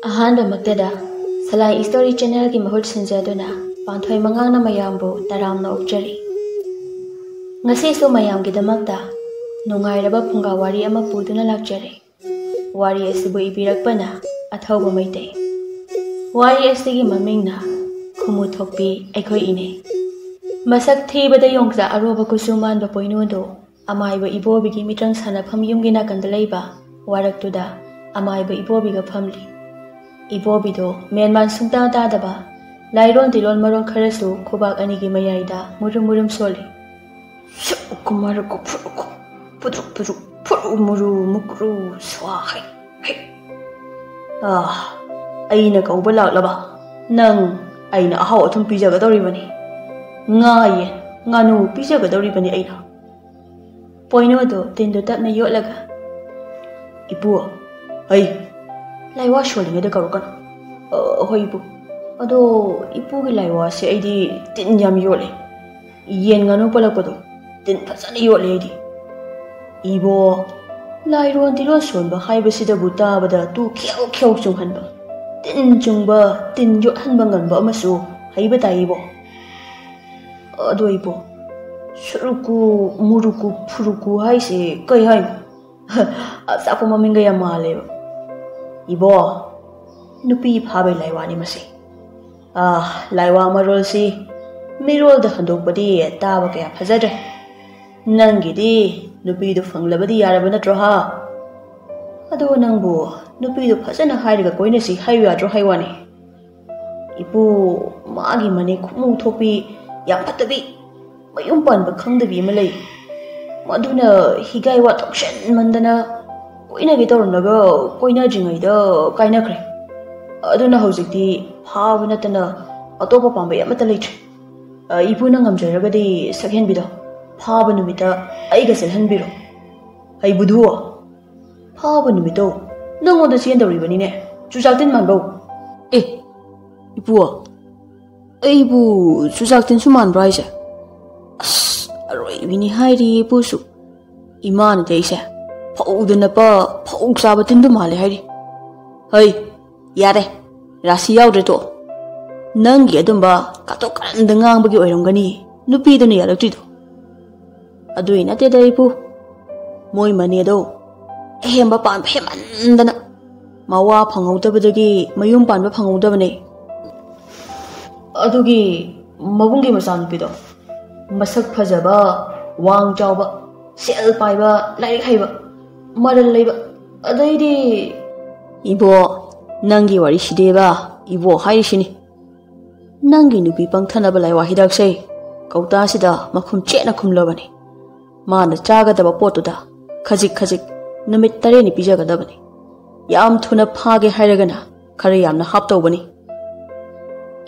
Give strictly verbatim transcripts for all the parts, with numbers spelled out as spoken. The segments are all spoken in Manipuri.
ꯑꯍꯥꯟꯕꯃꯛꯇꯗ ꯁꯂꯥꯏ ꯏꯁꯇꯣꯔꯤ ꯆꯦꯅꯦꯜꯒꯤ ꯃꯍꯨꯠ ꯁꯤꯟꯖꯗꯨꯅ ꯄꯥꯟꯊꯣꯏ ꯃꯉꯥꯡꯅ ꯃꯌꯥꯝꯕꯨ ꯇꯔꯥꯝꯅ ꯑꯣꯛꯆꯔꯤ꯫ ꯉꯁꯤꯁꯨ ꯃꯌꯥꯝꯒꯤꯗꯃꯛꯇ ꯅꯨꯡꯉꯥꯏꯔꯕ ꯐꯨꯡꯒꯥ ꯋꯥꯔꯤ ꯑꯃ ꯄꯨꯗꯨꯅ ꯂꯥꯛꯆꯔꯦ꯫ ꯋꯥꯔꯤ ꯑꯁꯤꯕꯨ ꯏꯕꯤꯔꯛꯄꯅ ꯑꯊꯧꯕ ꯃꯩꯇꯩ꯫ ꯋꯥꯔꯤ ꯑꯁꯤꯒꯤ ꯃꯃꯤꯡꯅ ꯈꯨꯃꯨ ꯊꯣꯛꯄꯤ ꯑꯩꯈꯣꯏ ꯏꯅꯦ꯫ ꯃꯁꯛ ꯊꯤꯕꯗ ꯌꯣꯡꯆꯥꯛ ꯑꯔꯣꯕ ꯀꯨꯆꯨ ꯃꯥꯟꯕ ꯄꯣꯏꯅꯨꯗꯨ ꯑꯃꯥꯏꯕ ꯏꯕꯣꯕꯤꯒꯤ ꯃꯤꯇ꯭ꯔꯪ ꯁꯥꯟꯅꯐꯝ ꯌꯨꯝꯒꯤ ꯅꯥꯀꯟꯗ ꯂꯩꯕ ꯋꯥꯔꯛꯇꯨꯗ ꯑꯃꯥꯏꯕ ꯏꯕꯣꯕꯤꯒ ꯐꯝꯂꯤ꯫ ꯏꯕꯣꯕꯤꯗꯣ ꯃꯦꯟꯃꯥꯟ ꯁꯨꯡꯇꯥ ꯇꯥꯗꯕ ꯂꯥꯏꯔꯣꯟ ꯇꯤꯂꯣꯟ ꯃꯔꯣꯟ ꯈꯔꯁꯨ ꯈꯨꯕꯥꯛ ꯑꯅꯤꯒꯤ ꯃꯌꯥꯏꯗ ꯃꯨꯔꯨꯝ ꯃꯨꯔꯨꯝ ꯁꯣꯜꯂꯤ꯫ ꯁꯨꯛ ꯃꯔꯨꯛ ꯐꯨꯔꯨꯛ ꯐꯨꯗ꯭ꯔꯨꯛ ꯐꯨꯗ꯭ꯔꯨꯛ ꯐꯨꯔꯨ ꯃꯨꯔꯨ ꯃꯨꯀ꯭ꯔꯨ ꯁ꯭ꯋꯥ ꯍꯩ ꯍꯩ꯫ ꯑꯥ, ꯑꯩꯅ ꯀꯧꯕ ꯂꯥꯛꯂꯕ? ꯅꯪ ꯑꯩꯅ ꯑꯍꯥꯎ ꯑꯊꯨꯝ ꯄꯤꯖꯒꯗꯧꯔꯤꯕꯅꯤ꯫ ꯉꯥ, ꯌꯦꯟ, ꯉꯥꯅꯨ ꯄꯤꯖꯒꯗꯧꯔꯤꯕꯅꯤ ꯑꯩꯅ꯫ ꯄꯣꯏꯅꯣꯗꯣ ꯇꯤꯟꯗꯨ ꯇꯞꯅ ꯌꯣꯠꯂꯒ, "ꯏꯄꯨ, ꯑꯩ ꯂꯥꯏꯋꯥ ꯁꯣꯜꯂꯤꯉꯩꯗ ꯀꯧꯔꯛꯀꯅꯨ꯫" "ꯑ, ꯍꯣꯏ ꯏꯄꯨ꯫ ꯑꯗꯣ ꯏꯄꯨꯒꯤ ꯂꯥꯏꯋꯥꯁꯦ ꯑꯩꯗꯤ ꯇꯤꯟ ꯌꯥꯝ ꯌꯣꯠꯂꯦ꯫ ꯌꯦꯟ ꯉꯥꯅꯨ ꯄꯜꯂꯛꯄꯗꯣ ꯇꯤꯟ ꯐꯖꯅ ꯌꯣꯠꯂꯦ ꯑꯩꯗꯤ꯫" "ꯏꯕꯣ, ꯂꯥꯏꯔꯣꯟ ꯇꯤꯔꯣꯟ ꯁꯣꯟꯕ ꯍꯥꯏꯕꯁꯤꯗꯕꯨ ꯇꯥꯕꯗ ꯇꯨ ꯈꯦꯎ ꯈꯦꯎ ꯆꯨꯡꯍꯟꯕ, ꯇꯤꯟ ꯆꯨꯡꯕ, ꯇꯤꯟ ꯌꯣꯠꯍꯟꯕ ꯉꯝꯕ ꯑꯃꯁꯨ ꯍꯩꯕ ꯇꯥꯏ ꯏꯕꯣ꯫ ꯑꯗꯣ ꯏꯕꯣ, ꯁꯨꯔꯨꯀꯨ, ꯃꯨꯔꯨꯀꯨ, ꯐꯨꯔꯨꯀꯨ ꯍꯥꯏꯁꯦ ꯀꯩ ꯍꯥꯏꯅꯣ?" "ꯑꯆꯥꯄꯣꯠ ꯃꯃꯤꯡꯒ ꯌꯥꯝ ꯃꯥꯜꯂꯦꯕ꯫ ꯏꯕꯣ, ꯅꯨꯄꯤ ꯐꯥꯕꯩ ꯂꯥꯏꯋꯥꯅꯤ ꯃꯁꯤ꯫ ꯑꯥ, ꯂꯥꯏꯋꯥ ꯃꯔꯣꯜꯁꯤ ꯃꯤꯔꯣꯜꯗ ꯍꯟꯗꯣꯛꯄꯗꯤ ꯇꯥꯕ ꯀꯌꯥ ꯐꯖꯗ꯭ꯔꯦ꯫ ꯅꯪꯒꯤꯗꯤ ꯅꯨꯄꯤꯗꯨ ꯐꯪꯂꯕꯗꯤ ꯌꯥꯔꯕ ꯅꯠꯇ꯭ꯔꯣ ꯍꯥ? ꯑꯗꯣ ꯅꯪꯕꯨ ꯅꯨꯄꯤꯗꯨ ꯐꯖꯅ ꯍꯥꯏꯔꯒ ꯀꯣꯏꯅꯁꯤ ꯍꯥꯏꯌꯨ ꯌꯥꯗ꯭ꯔꯣ ꯍꯥꯏ ꯋꯥꯅꯤ?" "ꯏꯄꯨ, ꯃꯥꯒꯤ ꯃꯅꯦ ꯈꯨꯃꯨ ꯊꯣꯛꯄꯤ, ꯌꯥꯝ ꯐꯠꯇꯕꯤ, ꯃꯌꯨꯝ ꯄꯥꯟꯕ ꯈꯪꯗꯕꯤ ꯑꯃ ꯂꯩ꯫ ꯃꯗꯨꯅ ꯍꯤꯒꯥꯏ ꯋꯥ ꯊꯣꯛꯁꯟꯃꯟꯗꯅ ꯀꯣꯏꯅꯒꯦ ꯇꯧꯔꯝꯂꯒ ꯀꯣꯏꯅꯗ꯭ꯔꯤꯉꯩꯗ ꯀꯥꯏꯅꯈ꯭ꯔꯦ꯫ ꯑꯗꯨꯅ ꯍꯧꯖꯤꯛꯇꯤ ꯐꯥꯕ ꯅꯠꯇꯅ ꯑꯇꯣꯞꯄ ꯄꯥꯝꯕꯩ ꯑꯃꯠꯇ ꯂꯩꯇ꯭ꯔꯦ꯫ ꯑ, ꯏꯄꯨꯅ ꯉꯝꯖꯔꯒꯗꯤ ꯁꯛꯍꯦꯟꯕꯤꯗꯣ ꯐꯥꯕ ꯅꯨꯃꯤꯠꯇ ꯑꯩꯒ ꯆꯦꯜꯍꯟꯕꯤꯔꯣ꯫ ꯍꯩꯕꯨꯗꯨ, ꯐꯥꯕ ꯅꯨꯃꯤꯠꯇꯣ ꯅꯪꯉꯣꯟꯗ ꯆꯦꯟꯗꯧꯔꯤꯕꯅꯤꯅꯦ, ꯆꯨꯖꯥꯛ ꯇꯤꯟ ꯃꯥꯟꯕꯧ꯫" "ꯑꯦ, ꯏꯄꯨ, ꯑꯩꯕꯨ ꯆꯨꯖꯥꯛ ꯇꯤꯟꯁꯨ ꯃꯥꯟꯕ꯭ꯔꯣ ꯍꯥꯏꯁꯦ? ꯑꯁ, ꯑꯔꯣꯏꯕꯤꯅꯤ ꯍꯥꯏꯔꯤ ꯏꯄꯨꯁꯨ꯫ ꯏꯃꯥꯅꯗꯤ ꯑꯩꯁꯦ ꯐꯧꯗ ꯅꯞꯄ ꯐꯧ ꯆꯥꯕ ꯇꯤꯟꯗꯨ ꯃꯥꯜꯂꯦ ꯍꯥꯏꯔꯤ꯫ ꯍꯩ, ꯌꯥꯔꯦ, ꯔꯥꯁꯤ ꯌꯥꯎꯗ꯭ꯔꯦ ꯇꯣ꯫ ꯅꯪꯒꯤ ꯑꯗꯨꯝꯕ ꯀꯥꯇꯣꯛ ꯀꯥꯔꯟꯗ ꯉꯥꯡꯕꯒꯤ ꯑꯣꯏꯔꯝꯒꯅꯤ ꯅꯨꯄꯤꯗꯨꯅ ꯌꯥꯔꯛꯇ꯭ꯔꯤꯗꯣ꯫ ꯑꯗꯨꯏ ꯅꯠꯇꯦꯗ ꯏꯄꯨ, ꯃꯣꯏ ꯃꯅꯦꯗꯣ ꯑꯍꯦꯝꯕ ꯄꯥꯟꯕ ꯍꯦꯃꯟꯗꯅ ꯃꯋꯥ ꯐꯪꯍꯧꯗꯕꯗꯒꯤ ꯃꯌꯨꯝ ꯄꯥꯟꯕ ꯐꯪꯍꯧꯗꯕꯅꯦ꯫ ꯑꯗꯨꯒꯤ ꯃꯕꯨꯡꯒꯤ ꯃꯆꯥꯅꯨꯄꯤꯗꯣ ꯃꯁꯛ ꯐꯖꯕ, ꯋꯥꯡ ꯆꯥꯎꯕ, ꯁꯦꯜ ꯄꯥꯏꯕ, ꯂꯥꯏꯔꯤꯛ ꯍꯩꯕ, ꯃꯔꯜ ꯂꯩꯕ, ꯑꯗꯩꯗꯤ ꯏꯕꯣ, ꯅꯪꯒꯤ ꯋꯥꯔꯤꯁꯤꯗꯤꯕ, ꯏꯕꯣ ꯍꯥꯏꯔꯤꯁꯤꯅꯤ꯫ ꯅꯪꯒꯤ ꯅꯨꯄꯤ ꯄꯪꯊꯅꯕ ꯂꯥꯏꯋꯥ ꯍꯤꯗꯥꯛꯁꯦ ꯀꯧꯇꯥꯁꯤꯗ ꯃꯈꯨꯝ ꯆꯦꯠꯅ ꯈꯨꯝꯂꯕꯅꯤ꯫ ꯃꯥꯅ ꯆꯥꯒꯗꯕ ꯄꯣꯠꯇꯨꯗ ꯈꯖꯤꯛ ꯈꯖꯤꯛ ꯅꯨꯃꯤꯠ ꯇꯔꯦꯠꯅꯤ ꯄꯤꯖꯒꯗꯕꯅꯤ꯫ ꯌꯥꯝ ꯊꯨꯅ ꯐꯥꯒꯦ ꯍꯥꯏꯔꯒꯅ ꯈꯔ ꯌꯥꯝꯅ ꯍꯥꯞꯇꯧꯕꯅꯤ꯫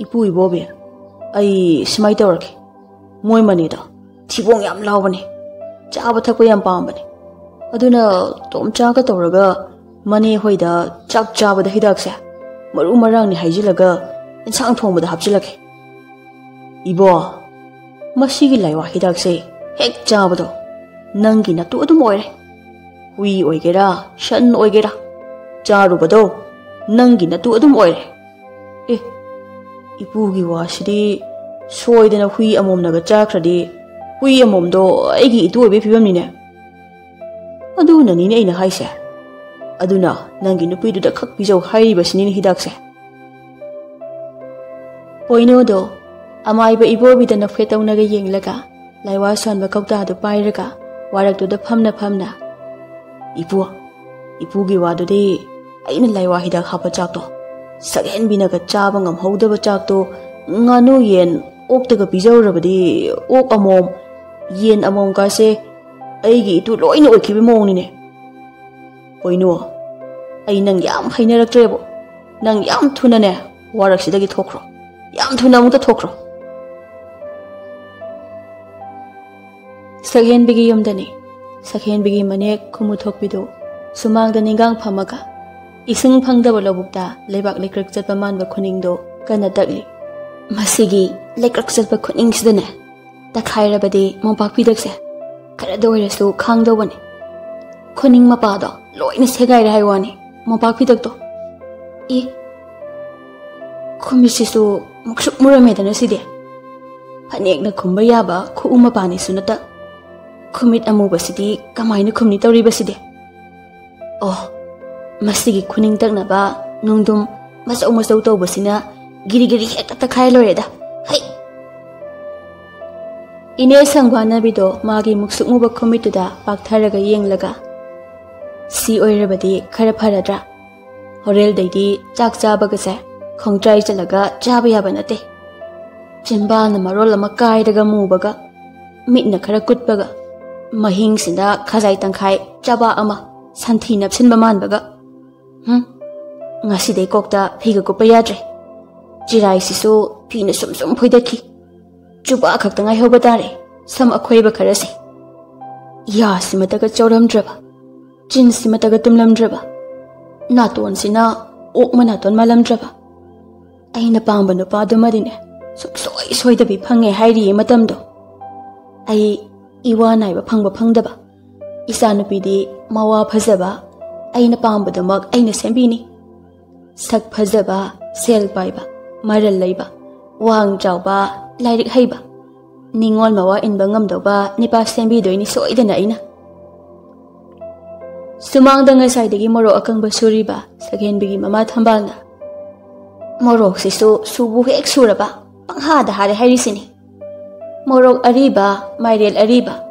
ꯏꯄꯨ ꯏꯕꯣꯕꯤ, ꯑꯩ ꯁꯨꯃꯥꯏꯅ ꯇꯧꯔꯒꯦ꯫ ꯃꯣꯏ ꯃꯅꯤꯗꯣ ꯊꯤꯕꯣꯡ ꯌꯥꯝ ꯂꯥꯎꯕꯅꯦ, ꯆꯥꯕ ꯊꯛꯄ ꯌꯥꯝ ꯄꯥꯝꯕꯅꯦ꯫ ꯑꯗꯨꯅ ꯇꯣꯝꯆꯥꯒ ꯇꯧꯔꯒ ꯃꯅꯦ ꯍꯣꯏꯗ ꯆꯥꯛ ꯆꯥꯕꯗ ꯍꯤꯗꯥꯛꯁꯦ ꯃꯔꯨ ꯃꯔꯥꯡꯅꯤ ꯍꯥꯏꯖꯤꯜꯂꯒ ꯏꯟꯁꯥꯡ ꯊꯣꯡꯕꯗ ꯍꯥꯞꯆꯤꯜꯂꯒꯦ꯫ ꯏꯕꯣ, ꯃꯁꯤꯒꯤ ꯂꯥꯏꯋꯥ ꯍꯤꯗꯥꯛꯁꯦ ꯍꯦꯛ ꯆꯥꯕꯗꯣ ꯅꯪꯒꯤ ꯅꯠꯇꯨ ꯑꯗꯨꯝ ꯑꯣꯏꯔꯦ꯫ ꯍꯨꯏ ꯑꯣꯏꯒꯦꯔꯥ, ꯁꯟ ꯑꯣꯏꯒꯦꯔꯥ, ꯆꯥꯔꯨꯕꯗꯣ ꯅꯪꯒꯤ ꯅꯠꯇꯨ ꯑꯗꯨꯝ ꯑꯣꯏꯔꯦ꯫ ꯑꯦ, ꯏꯄꯨꯒꯤ ꯋꯥꯁꯤꯗꯤ ꯁꯣꯏꯗꯅ ꯍꯨꯏ ꯑꯃꯣꯝꯅꯒ ꯆꯥꯈ꯭ꯔꯗꯤ ꯍꯨꯏ ꯑꯃꯣꯝꯗꯣ ꯑꯩꯒꯤ ꯏꯇꯨ ꯑꯣꯏꯕꯒꯤ ꯐꯤꯕꯝꯅꯤꯅꯦ꯫ ꯑꯗꯨꯅꯅꯤꯅꯦ ꯑꯩꯅ ꯍꯥꯏꯁꯦ꯫ ꯑꯗꯨꯅ ꯅꯪꯒꯤ ꯅꯨꯄꯤꯗꯨꯗ ꯈꯛ ꯄꯤꯖꯧ ꯍꯥꯏꯔꯤꯕꯁꯤꯅꯤꯅꯦ ꯍꯤꯗꯥꯛꯁꯦ꯫ ꯄꯣꯏꯅꯣꯗꯣ ꯑꯃꯥꯏꯕ ꯏꯕꯣꯕꯤꯗ ꯅꯣꯛꯐꯦꯠ ꯇꯧꯅꯒ ꯌꯦꯡꯂꯒ ꯂꯥꯏꯋꯥ ꯁꯣꯟꯕ ꯀꯧꯇꯥꯗꯨ ꯄꯥꯏꯔꯒ ꯋꯥꯔꯛꯇꯨꯗ ꯐꯝꯅ ꯐꯝꯅ, "ꯏꯄꯨ, ꯏꯄꯨꯒꯤ ꯋꯥꯗꯨꯗꯤ ꯑꯩꯅ ꯂꯥꯏꯋꯥ ꯍꯤꯗꯥꯛ ꯍꯥꯞꯄ ꯆꯥꯛꯇꯣ, ꯁꯛꯍꯦꯟꯕꯤꯅꯒ ꯆꯥꯕ ꯉꯝꯍꯧꯗꯕ ꯆꯥꯛꯇꯣ, ꯉꯥꯅꯨ ꯌꯦꯟ ꯑꯣꯛꯇꯒ ꯄꯤꯖꯔꯨꯔꯕꯗꯤ ꯑꯣꯛ ꯑꯃꯣꯝ, ꯌꯦꯟ ꯑꯃꯣꯝ ꯀꯥꯁꯦ ꯑꯩꯒꯤ ꯏꯇꯨ ꯂꯣꯏꯅ ꯑꯣꯏꯈꯤꯕ ꯃꯑꯣꯡꯅꯤꯅꯦ꯫ ꯄꯣꯏꯅꯣ, ꯑꯩ ꯅꯪ ꯌꯥꯝ ꯍꯩꯅꯔꯛꯇ꯭ꯔꯦꯕꯣ꯫ ꯅꯪ ꯌꯥꯝ ꯊꯨꯅꯅꯦ ꯋꯥꯔꯛꯁꯤꯗꯒꯤ ꯊꯣꯛꯈ꯭ꯔꯣ꯫ ꯌꯥꯝ ꯊꯨꯅ ꯑꯃꯨꯛꯇ ꯊꯣꯛꯈ꯭ꯔꯣ꯫" ꯁꯛꯍꯦꯟꯕꯤꯒꯤ ꯌꯨꯝꯗꯅꯤ꯫ ꯁꯛꯍꯦꯟꯕꯤꯒꯤ ꯃꯅꯦ ꯈꯨꯃꯨ ꯊꯣꯛꯄꯤꯗꯨ ꯁꯨꯃꯥꯡꯗ ꯅꯤꯡꯒꯥꯡ ꯐꯝꯃꯒ ꯏꯁꯤꯡ ꯐꯪꯗꯕ ꯂꯧꯕꯨꯛꯇ ꯂꯩꯕꯥꯛ ꯂꯩꯀ꯭ꯔꯛ ꯆꯠꯄ ꯃꯥꯟꯕ ꯈꯨꯅꯤꯡꯗꯣ ꯀꯟꯅ ꯇꯛꯂꯤ꯫ "ꯃꯁꯤꯒꯤ ꯂꯩꯀ꯭ꯔꯛ ꯆꯠꯄ ꯈꯨꯅꯤꯡꯁꯤꯗꯅꯦ ꯇꯛꯈꯥꯏꯔꯕꯗꯤ ꯃꯣꯝꯄꯥꯛ ꯐꯤꯗꯛꯁꯦ ꯈꯔꯗ ꯑꯣꯏꯔꯁꯨ ꯈꯥꯡꯗꯧꯕꯅꯤ꯫ ꯈꯨꯅꯤꯡ ꯃꯄꯥꯗꯣ ꯂꯣꯏꯅ ꯁꯦꯒꯥꯏꯔꯦ ꯍꯥꯏ ꯋꯥꯅꯤ, ꯃꯣꯝꯄꯥꯛ ꯐꯤꯗꯛꯇꯣ꯫ ꯏ, ꯈꯨꯃꯤꯠꯁꯤꯁꯨ ꯃꯨꯛꯁꯨꯛ ꯃꯨꯔꯝꯃꯦꯗꯅ ꯁꯤꯗꯤ꯫ ꯐꯅꯦꯛꯅ ꯈꯨꯝꯕ ꯌꯥꯕ ꯈꯨꯎ ꯃꯄꯥꯅꯤꯁꯨ ꯅꯠꯇ꯫ ꯈꯨꯃꯤꯠ ꯑꯃꯨꯕꯁꯤꯗꯤ ꯀꯃꯥꯏꯅ ꯈꯨꯝꯅꯤ ꯇꯧꯔꯤꯕꯁꯤꯗꯤ? ꯑꯣ, ꯃꯁꯤꯒꯤ ꯈꯨꯅꯤꯡ ꯇꯛꯅꯕ ꯅꯨꯡꯗꯨꯝ ꯃꯆꯧ ꯃꯆꯧ ꯇꯧꯕꯁꯤꯅ ꯒꯤꯔꯤ ꯒꯤꯔꯤ ꯍꯦꯛꯇ ꯇꯛꯈꯥꯏ ꯂꯣꯏꯔꯦꯗ꯫ ꯍꯩ! ꯏꯅꯦ ꯁꯪꯕꯥꯅꯕꯤꯗꯣ ꯃꯥꯒꯤ ꯃꯨꯛꯁꯨꯛ ꯃꯨꯕ ꯈꯨꯃꯤꯠꯇꯨꯗ ꯄꯥꯛꯊꯔꯒ ꯌꯦꯡꯂꯒ, "ꯁꯤ ꯑꯣꯏꯔꯕꯗꯤ ꯈꯔ ꯐꯔꯗ꯭ꯔꯥ? ꯍꯣꯔꯦꯜꯗꯩꯗꯤ ꯆꯥꯛ ꯆꯥꯕꯒꯁꯦ ꯈꯣꯡꯇ꯭ꯔꯥꯏ ꯆꯠꯂꯒ ꯆꯥꯕ ꯌꯥꯕ ꯅꯠꯇꯦ꯫ ꯆꯤꯝꯕꯥꯜꯅ ꯃꯔꯣꯜ ꯑꯃ ꯀꯥꯏꯔꯒ ꯃꯨꯕꯒ, ꯃꯤꯠꯅ ꯈꯔ ꯀꯨꯠꯄꯒ, ꯃꯍꯤꯡꯁꯤꯅ ꯈꯖꯥꯏ ꯇꯪꯈꯥꯏ ꯆꯕꯥꯛ ꯑꯃ ꯁꯟꯊꯤ ꯅꯞꯁꯤꯟꯕ ꯃꯥꯟꯕꯒ꯫ ꯍꯨꯝ, ꯉꯁꯤꯗꯩ ꯀꯣꯛꯇ ꯐꯤꯒ ꯀꯨꯞꯄ ꯌꯥꯗ꯭ꯔꯦ꯫ ꯆꯤꯔꯥꯏꯁꯤꯁꯨ ꯐꯤꯅ ꯁꯨꯝ ꯁꯨꯝ ꯐꯣꯏꯗꯠꯈꯤ꯫ ꯆꯨꯕꯥꯛ ꯈꯛꯇ ꯉꯥꯏꯍꯧꯕ ꯇꯥꯔꯦ, ꯁꯝ ꯑꯈꯣꯏꯕ ꯈꯔꯁꯦ꯫ ꯌꯥꯁꯤꯃꯇꯒ ꯆꯧꯔꯝꯗ꯭ꯔꯕ, ꯆꯤꯟꯁꯤꯃꯇꯒ ꯇꯨꯝꯂꯝꯗ꯭ꯔꯕ, ꯅꯥꯇꯣꯟꯁꯤꯅ ꯑꯣꯛ ꯃꯅꯥꯇꯣꯟ ꯃꯥꯜꯂꯝꯗ꯭ꯔꯕ꯫ ꯑꯩꯅ ꯄꯥꯝꯕ ꯅꯨꯄꯥꯗꯨꯃꯗꯤꯅꯦ, ꯁꯨꯡꯁꯣꯏ ꯁꯣꯏꯗꯕꯤ ꯐꯪꯉꯦ ꯍꯥꯏꯔꯤꯌꯦ ꯃꯇꯝꯗꯣ꯫ ꯑꯩ ꯏꯋꯥ ꯅꯥꯏꯕ ꯐꯪꯕ ꯐꯪꯗꯕ, ꯏꯆꯥꯅꯨꯄꯤꯗꯤ ꯃꯋꯥ ꯐꯖꯕ, ꯑꯩꯅ ꯄꯥꯝꯕꯗꯨꯃꯛ ꯑꯩꯅ ꯁꯦꯝꯕꯤꯅꯤ꯫ ꯁꯛ ꯐꯖꯕ, ꯁꯦꯜ ꯄꯥꯏꯕ, ꯃꯔꯜ ꯂꯩꯕ, ꯋꯥꯡ ꯆꯥꯎꯕ, ꯂꯥꯏꯔꯤꯛ ꯍꯩꯕ, ꯅꯤꯉꯣꯜ ꯃꯋꯥ ꯏꯟꯕ ꯉꯝꯗꯧꯕ ꯅꯤꯄꯥ ꯁꯦꯝꯕꯤꯗꯣꯏꯅꯤ ꯁꯣꯏꯗꯅ ꯑꯩꯅ꯫ ꯁꯨꯃꯥꯡꯗ ꯉꯁꯥꯏꯗꯒꯤ ꯃꯣꯔꯣꯛ ꯑꯀꯪꯕ ꯁꯨꯔꯤꯕ ꯁꯛꯍꯦꯟꯕꯤꯒꯤ ꯃꯃꯥ ꯊꯝꯕꯥꯜꯅ, "ꯃꯣꯔꯣꯛꯁꯤꯁꯨ ꯁꯨꯕꯨ ꯍꯦꯛ ꯁꯨꯔꯕ, ꯄꯪꯍꯥꯗ ꯍꯥꯔꯦ ꯍꯥꯏꯔꯤꯁꯤꯅꯤ꯫ ꯃꯣꯔꯣꯛ ꯑꯔꯤꯕ, ꯃꯥꯏꯔꯦꯜ ꯑꯔꯤꯕ,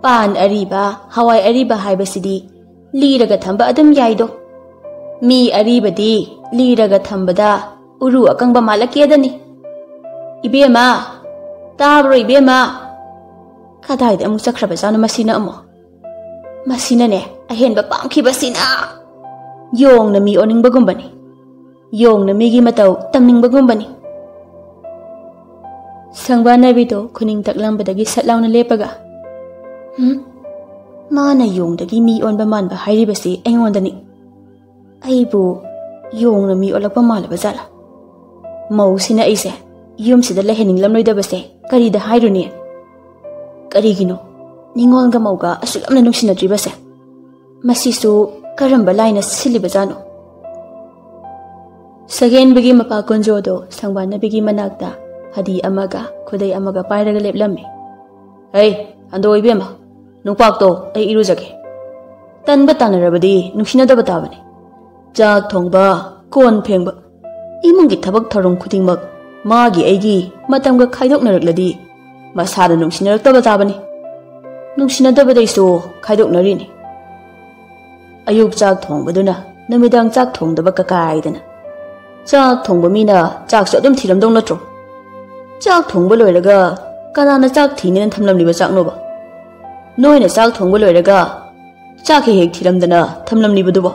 ꯄꯥꯟ ꯑꯔꯤꯕ, ꯍꯋꯥꯏ ꯑꯔꯤꯕ ꯍꯥꯏꯕꯁꯤꯗꯤ ꯂꯤꯔꯒ ꯊꯝꯕ ꯑꯗꯨꯝ ꯌꯥꯏꯗꯣ꯫ ꯃꯤ ꯑꯔꯤꯕꯗꯤ ꯂꯤꯔꯒ ꯊꯝꯕꯗ ꯎꯔꯨ ꯑꯀꯪꯕ ꯃꯥꯜꯂꯛꯀꯦꯗꯅꯤ꯫ ꯏꯕꯦꯝꯃ! ꯇꯥꯕ꯭ꯔꯣ ꯏꯕꯦꯝꯃ?" ꯀꯗꯥꯏꯗ ꯑꯃꯨꯛ ꯆꯠꯈ꯭ꯔꯕꯖꯥꯠꯅꯣ ꯃꯁꯤꯅ ꯑꯃꯨꯛ? ꯃꯁꯤꯅꯅꯦ ꯑꯍꯦꯟꯕ ꯄꯥꯝꯈꯤꯕꯁꯤꯅ꯫ ꯌꯣꯡꯅ ꯃꯤ ꯑꯣꯟꯅꯤꯡꯕꯒꯨꯝꯕꯅꯤ꯫ ꯌꯣꯡꯅ ꯃꯤꯒꯤ ꯃꯇꯧ ꯇꯝꯅꯤꯡꯕꯒꯨꯝꯕꯅꯤ꯫ ꯁꯪꯕꯥꯅꯕꯤꯗꯣ ꯈꯨꯅꯤꯡ ꯇꯛꯂꯝꯕꯗꯒꯤ ꯁꯠ ꯂꯥꯎꯅ ꯂꯦꯞꯄꯒ, "ꯍꯨꯝ? ꯃꯥꯅ ꯌꯣꯡꯗꯒꯤ ꯃꯤ ꯑꯣꯟꯕ ꯃꯥꯟꯕ ꯍꯥꯏꯔꯤꯕꯁꯤ ꯑꯩꯉꯣꯟꯗꯅꯤ꯫ ꯑꯩꯕꯨ ꯌꯣꯡꯅ ꯃꯤ ꯑꯣꯜꯂꯛꯄ ꯃꯥꯜꯂꯕ ꯖꯥꯠꯂꯥ? ꯃꯧꯁꯤꯅ ꯑꯩꯁꯦ ꯌꯨꯝꯁꯤꯗ ꯂꯩꯍꯟꯅꯤꯡꯂꯝꯂꯣꯏꯗꯕꯁꯦ ꯀꯔꯤꯗ ꯍꯥꯏꯔꯨꯅꯤ? ꯀꯔꯤꯒꯤꯅꯣ ꯅꯤꯉꯣꯜꯒ ꯃꯧꯒ ꯑꯁꯨꯛ ꯌꯥꯝꯅ ꯅꯨꯡꯁꯤꯅꯗ꯭ꯔꯤꯕꯁꯦ? ꯃꯁꯤꯁꯨ ꯀꯔꯝꯕ ꯂꯥꯏꯅ ꯁꯤꯜꯂꯤꯕꯖꯥꯠꯅꯣ?" ꯁꯒꯦꯟꯕꯒꯤ ꯃꯄꯥ ꯀꯨꯟꯖꯣꯗꯣ ꯁꯪꯕꯥꯟꯅꯕꯤꯒꯤ ꯃꯅꯥꯛꯇ ꯍꯗꯤ ꯑꯃꯒ ꯈꯨꯗꯩ ꯑꯃꯒ ꯄꯥꯏꯔꯒ ꯂꯦꯞꯂꯝꯃꯤ꯫ "ꯍꯩ, ꯍꯟꯗꯣ ꯏꯕꯦꯝꯃ, ꯅꯨꯡꯄꯥꯛꯇꯣ ꯑꯩ ꯏꯔꯨꯖꯒꯦ꯫ ꯇꯟꯕ ꯇꯥꯟꯅꯔꯕꯗꯤ ꯅꯨꯡꯁꯤꯅꯗꯕ ꯇꯥꯕꯅꯤ꯫ ꯆꯥꯛ ꯊꯣꯡꯕ, ꯀꯣꯟ ꯐꯦꯡꯕ, ꯏꯃꯨꯡꯒꯤ ꯊꯕꯛ ꯊꯧꯔꯝ ꯈꯨꯗꯤꯡꯃꯛ ꯃꯥꯒꯤ ꯑꯩꯒꯤ ꯃꯇꯝꯒ ꯈꯥꯏꯗꯣꯛꯅꯔꯛꯂꯗꯤ ꯃꯁꯥꯗ ꯅꯨꯡꯁꯤꯅꯔꯛꯇꯕ ꯇꯥꯕꯅꯤ꯫ ꯅꯨꯡꯁꯤꯅꯗꯕꯗꯩꯁꯨ ꯈꯥꯏꯗꯣꯛꯅꯔꯤꯅꯤ꯫ ꯑꯌꯨꯛ ꯆꯥꯛ ꯊꯣꯡꯕꯗꯨꯅ ꯅꯨꯃꯤꯗꯥꯡ ꯆꯥꯛ ꯊꯣꯡꯗꯕ ꯀꯀꯥꯏꯗꯅ꯫ ꯆꯥꯛ ꯊꯣꯡꯕ ꯃꯤꯅ ꯆꯥꯛꯁꯨ ꯑꯗꯨꯝ ꯊꯤꯔꯝꯗꯧ ꯅꯠꯇ꯭ꯔꯣ? ꯆꯥꯛ ꯊꯣꯡꯕ ꯂꯣꯏꯔꯒ ꯀꯅꯥꯅ ꯆꯥꯛ ꯊꯤꯅꯦꯅ ꯊꯝꯂꯝꯂꯤꯕ ꯆꯥꯛꯅꯣꯕ? ꯅꯣꯏꯅ ꯆꯥꯛ ꯊꯣꯡꯕ ꯂꯣꯏꯔꯒ ꯆꯥꯛ ꯍꯦꯛ ꯍꯦꯛ ꯊꯤꯔꯝꯗꯅ ꯊꯝꯂꯝꯂꯤꯕꯗꯨꯕꯣ?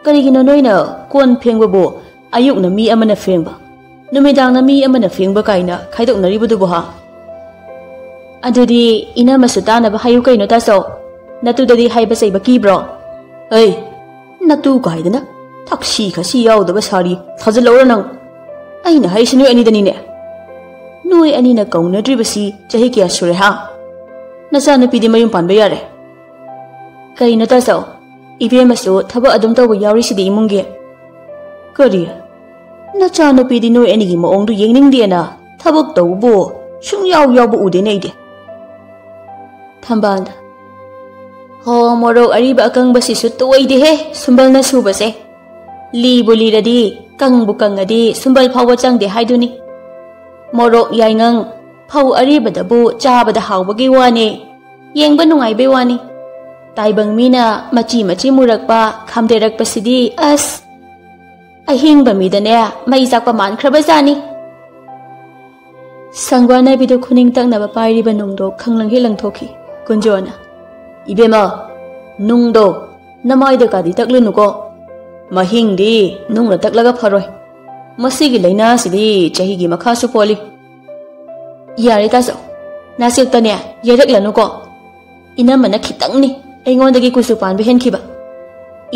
ꯀꯔꯤꯒꯤꯅꯣ ꯅꯣꯏꯅ ꯀꯣꯟ ꯐꯦꯡꯕꯕꯨ ꯑꯌꯨꯛꯅ ꯃꯤ ꯑꯃꯅ ꯐꯦꯡꯕ, ꯅꯨꯃꯤꯗꯥꯡꯅ ꯃꯤ ꯑꯃꯅ ꯐꯦꯡꯕ ꯀꯥꯏꯅ ꯈꯥꯏꯗꯣꯛꯅꯔꯤꯕꯗꯨꯕꯨ ꯍꯥ?" "ꯑꯗꯨꯗꯤ ꯏꯅꯝꯃꯁꯨ ꯇꯥꯅꯕ ꯍꯥꯏꯌꯨ ꯀꯩꯅꯣ ꯇꯥꯆꯧ꯫ ꯅꯇꯨꯗꯗꯤ ꯍꯥꯏꯕ ꯆꯩꯕ ꯀꯤꯕ꯭ꯔꯣ?" "ꯑꯩ, ꯅꯇꯨ ꯀꯥꯏꯗꯅ ꯊꯛꯁꯤ ꯈꯥꯁꯤ ꯌꯥꯎꯗꯕ ꯁꯥꯔꯤ ꯊꯥꯖꯤꯜꯂꯧꯔ ꯅꯪ꯫ ꯑꯩꯅ ꯍꯥꯏꯁꯤ ꯅꯣꯏ ꯑꯅꯤꯗꯅꯤꯅꯦ꯫ ꯅꯣꯏ ꯑꯅꯤꯅ ꯀꯧꯅꯗ꯭ꯔꯤꯕꯁꯤ ꯆꯍꯤ ꯀꯌꯥ ꯁꯨꯔꯦ ꯍꯥ? ꯅꯆꯥꯅꯨꯄꯤꯗꯤ ꯃꯌꯨꯝ ꯄꯥꯟꯕ ꯌꯥꯔꯦ?" "ꯀꯩꯅꯣ ꯇꯥꯆꯧ, ꯏꯕꯦꯝꯃꯁꯨ ꯊꯕꯛ ꯑꯗꯨꯝ ꯇꯧꯕ ꯌꯥꯎꯔꯤꯁꯤꯗꯤ ꯏꯃꯨꯡꯒꯤ?" "ꯀꯔꯤ? ꯅꯆꯥꯅꯨꯄꯤꯗꯤ ꯅꯣꯏ ꯑꯅꯤꯒꯤ ꯃꯑꯣꯡꯗꯨ ꯌꯦꯡꯅꯤꯡꯗꯦꯅ ꯊꯕꯛ ꯇꯧꯕꯕꯨ ꯁꯨꯡꯌꯥꯎ ꯌꯥꯎꯕ ꯎꯗꯦꯅꯦ ꯑꯩꯗꯤ꯫" ꯊꯝꯕꯥꯜꯅ, "ꯍꯣ, ꯃꯣꯔꯣꯛ ꯑꯔꯤꯕ ꯑꯀꯪꯕꯁꯤꯁꯨ ꯇꯣꯏꯗꯦꯍꯦ ꯁꯨꯝꯕꯜꯅ ꯁꯨꯕꯁꯦ꯫ ꯂꯤꯕꯨ ꯂꯤꯔꯗꯤ, ꯀꯪꯕꯨ ꯀꯪꯉꯗꯤ ꯁꯨꯝꯕꯜ ꯐꯥꯎꯕ ꯆꯪꯗꯦ ꯍꯥꯏꯗꯨꯅꯤ꯫ ꯃꯣꯔꯣꯛ ꯌꯥꯏꯉꯪ, ꯐꯧ ꯑꯔꯤꯕꯗꯕꯨ ꯆꯥꯕꯗ ꯍꯥꯎꯕꯒꯤ ꯋꯥꯅꯦ, ꯌꯦꯡꯕ ꯅꯨꯡꯉꯥꯏꯕꯩ ꯋꯥꯅꯤ꯫ ꯇꯥꯏꯕꯪ ꯃꯤꯅ ꯃꯆꯤ ꯃꯆꯤ ꯃꯨꯔꯛꯄ, ꯈꯥꯝꯗꯦꯔꯛꯄꯁꯤꯗꯤ ꯑꯁ, ꯑꯍꯤꯡꯕ ꯃꯤꯗꯅꯦ ꯃꯩ ꯆꯥꯛꯄ ꯃꯥꯟꯈ꯭ꯔꯕꯖꯥꯠꯅꯤ꯫" ꯁꯪꯕꯥꯟꯅꯕꯤꯗꯨ ꯈꯨꯅꯤꯡ ꯇꯛꯅꯕ ꯄꯥꯏꯔꯤꯕ ꯅꯨꯡꯗꯣ ꯈꯪꯂꯪ ꯍꯦꯛ ꯂꯪꯊꯣꯛꯈꯤ꯫ ꯀꯨꯟꯖꯣꯅ, "ꯏꯕꯦꯝꯃ, ꯅꯨꯡꯗꯣ ꯅꯃꯥꯏꯗ ꯀꯥꯗꯤ ꯇꯛꯂꯨꯅꯨꯀꯣ꯫ ꯃꯍꯤꯡꯗꯤ ꯅꯨꯡꯅ ꯇꯛꯂꯒ ꯐꯔꯣꯏ꯫ ꯃꯁꯤꯒꯤ ꯂꯥꯏꯅꯥꯁꯤꯗꯤ ꯆꯍꯤꯒꯤ ꯃꯈꯥꯁꯨ ꯄꯣꯜꯂꯤ꯫" "ꯌꯥꯔꯦ ꯇꯥꯆꯧ, ꯅꯥꯆꯦꯛꯇꯅꯦ ꯌꯩꯔꯛꯂꯅꯨꯀꯣ꯫ ꯏꯅꯝꯃꯅ ꯈꯤꯇꯪꯅꯤ ꯑꯩꯉꯣꯟꯗꯒꯤ ꯀꯨꯆꯨ ꯄꯥꯟꯕ ꯍꯦꯟꯈꯤꯕ꯫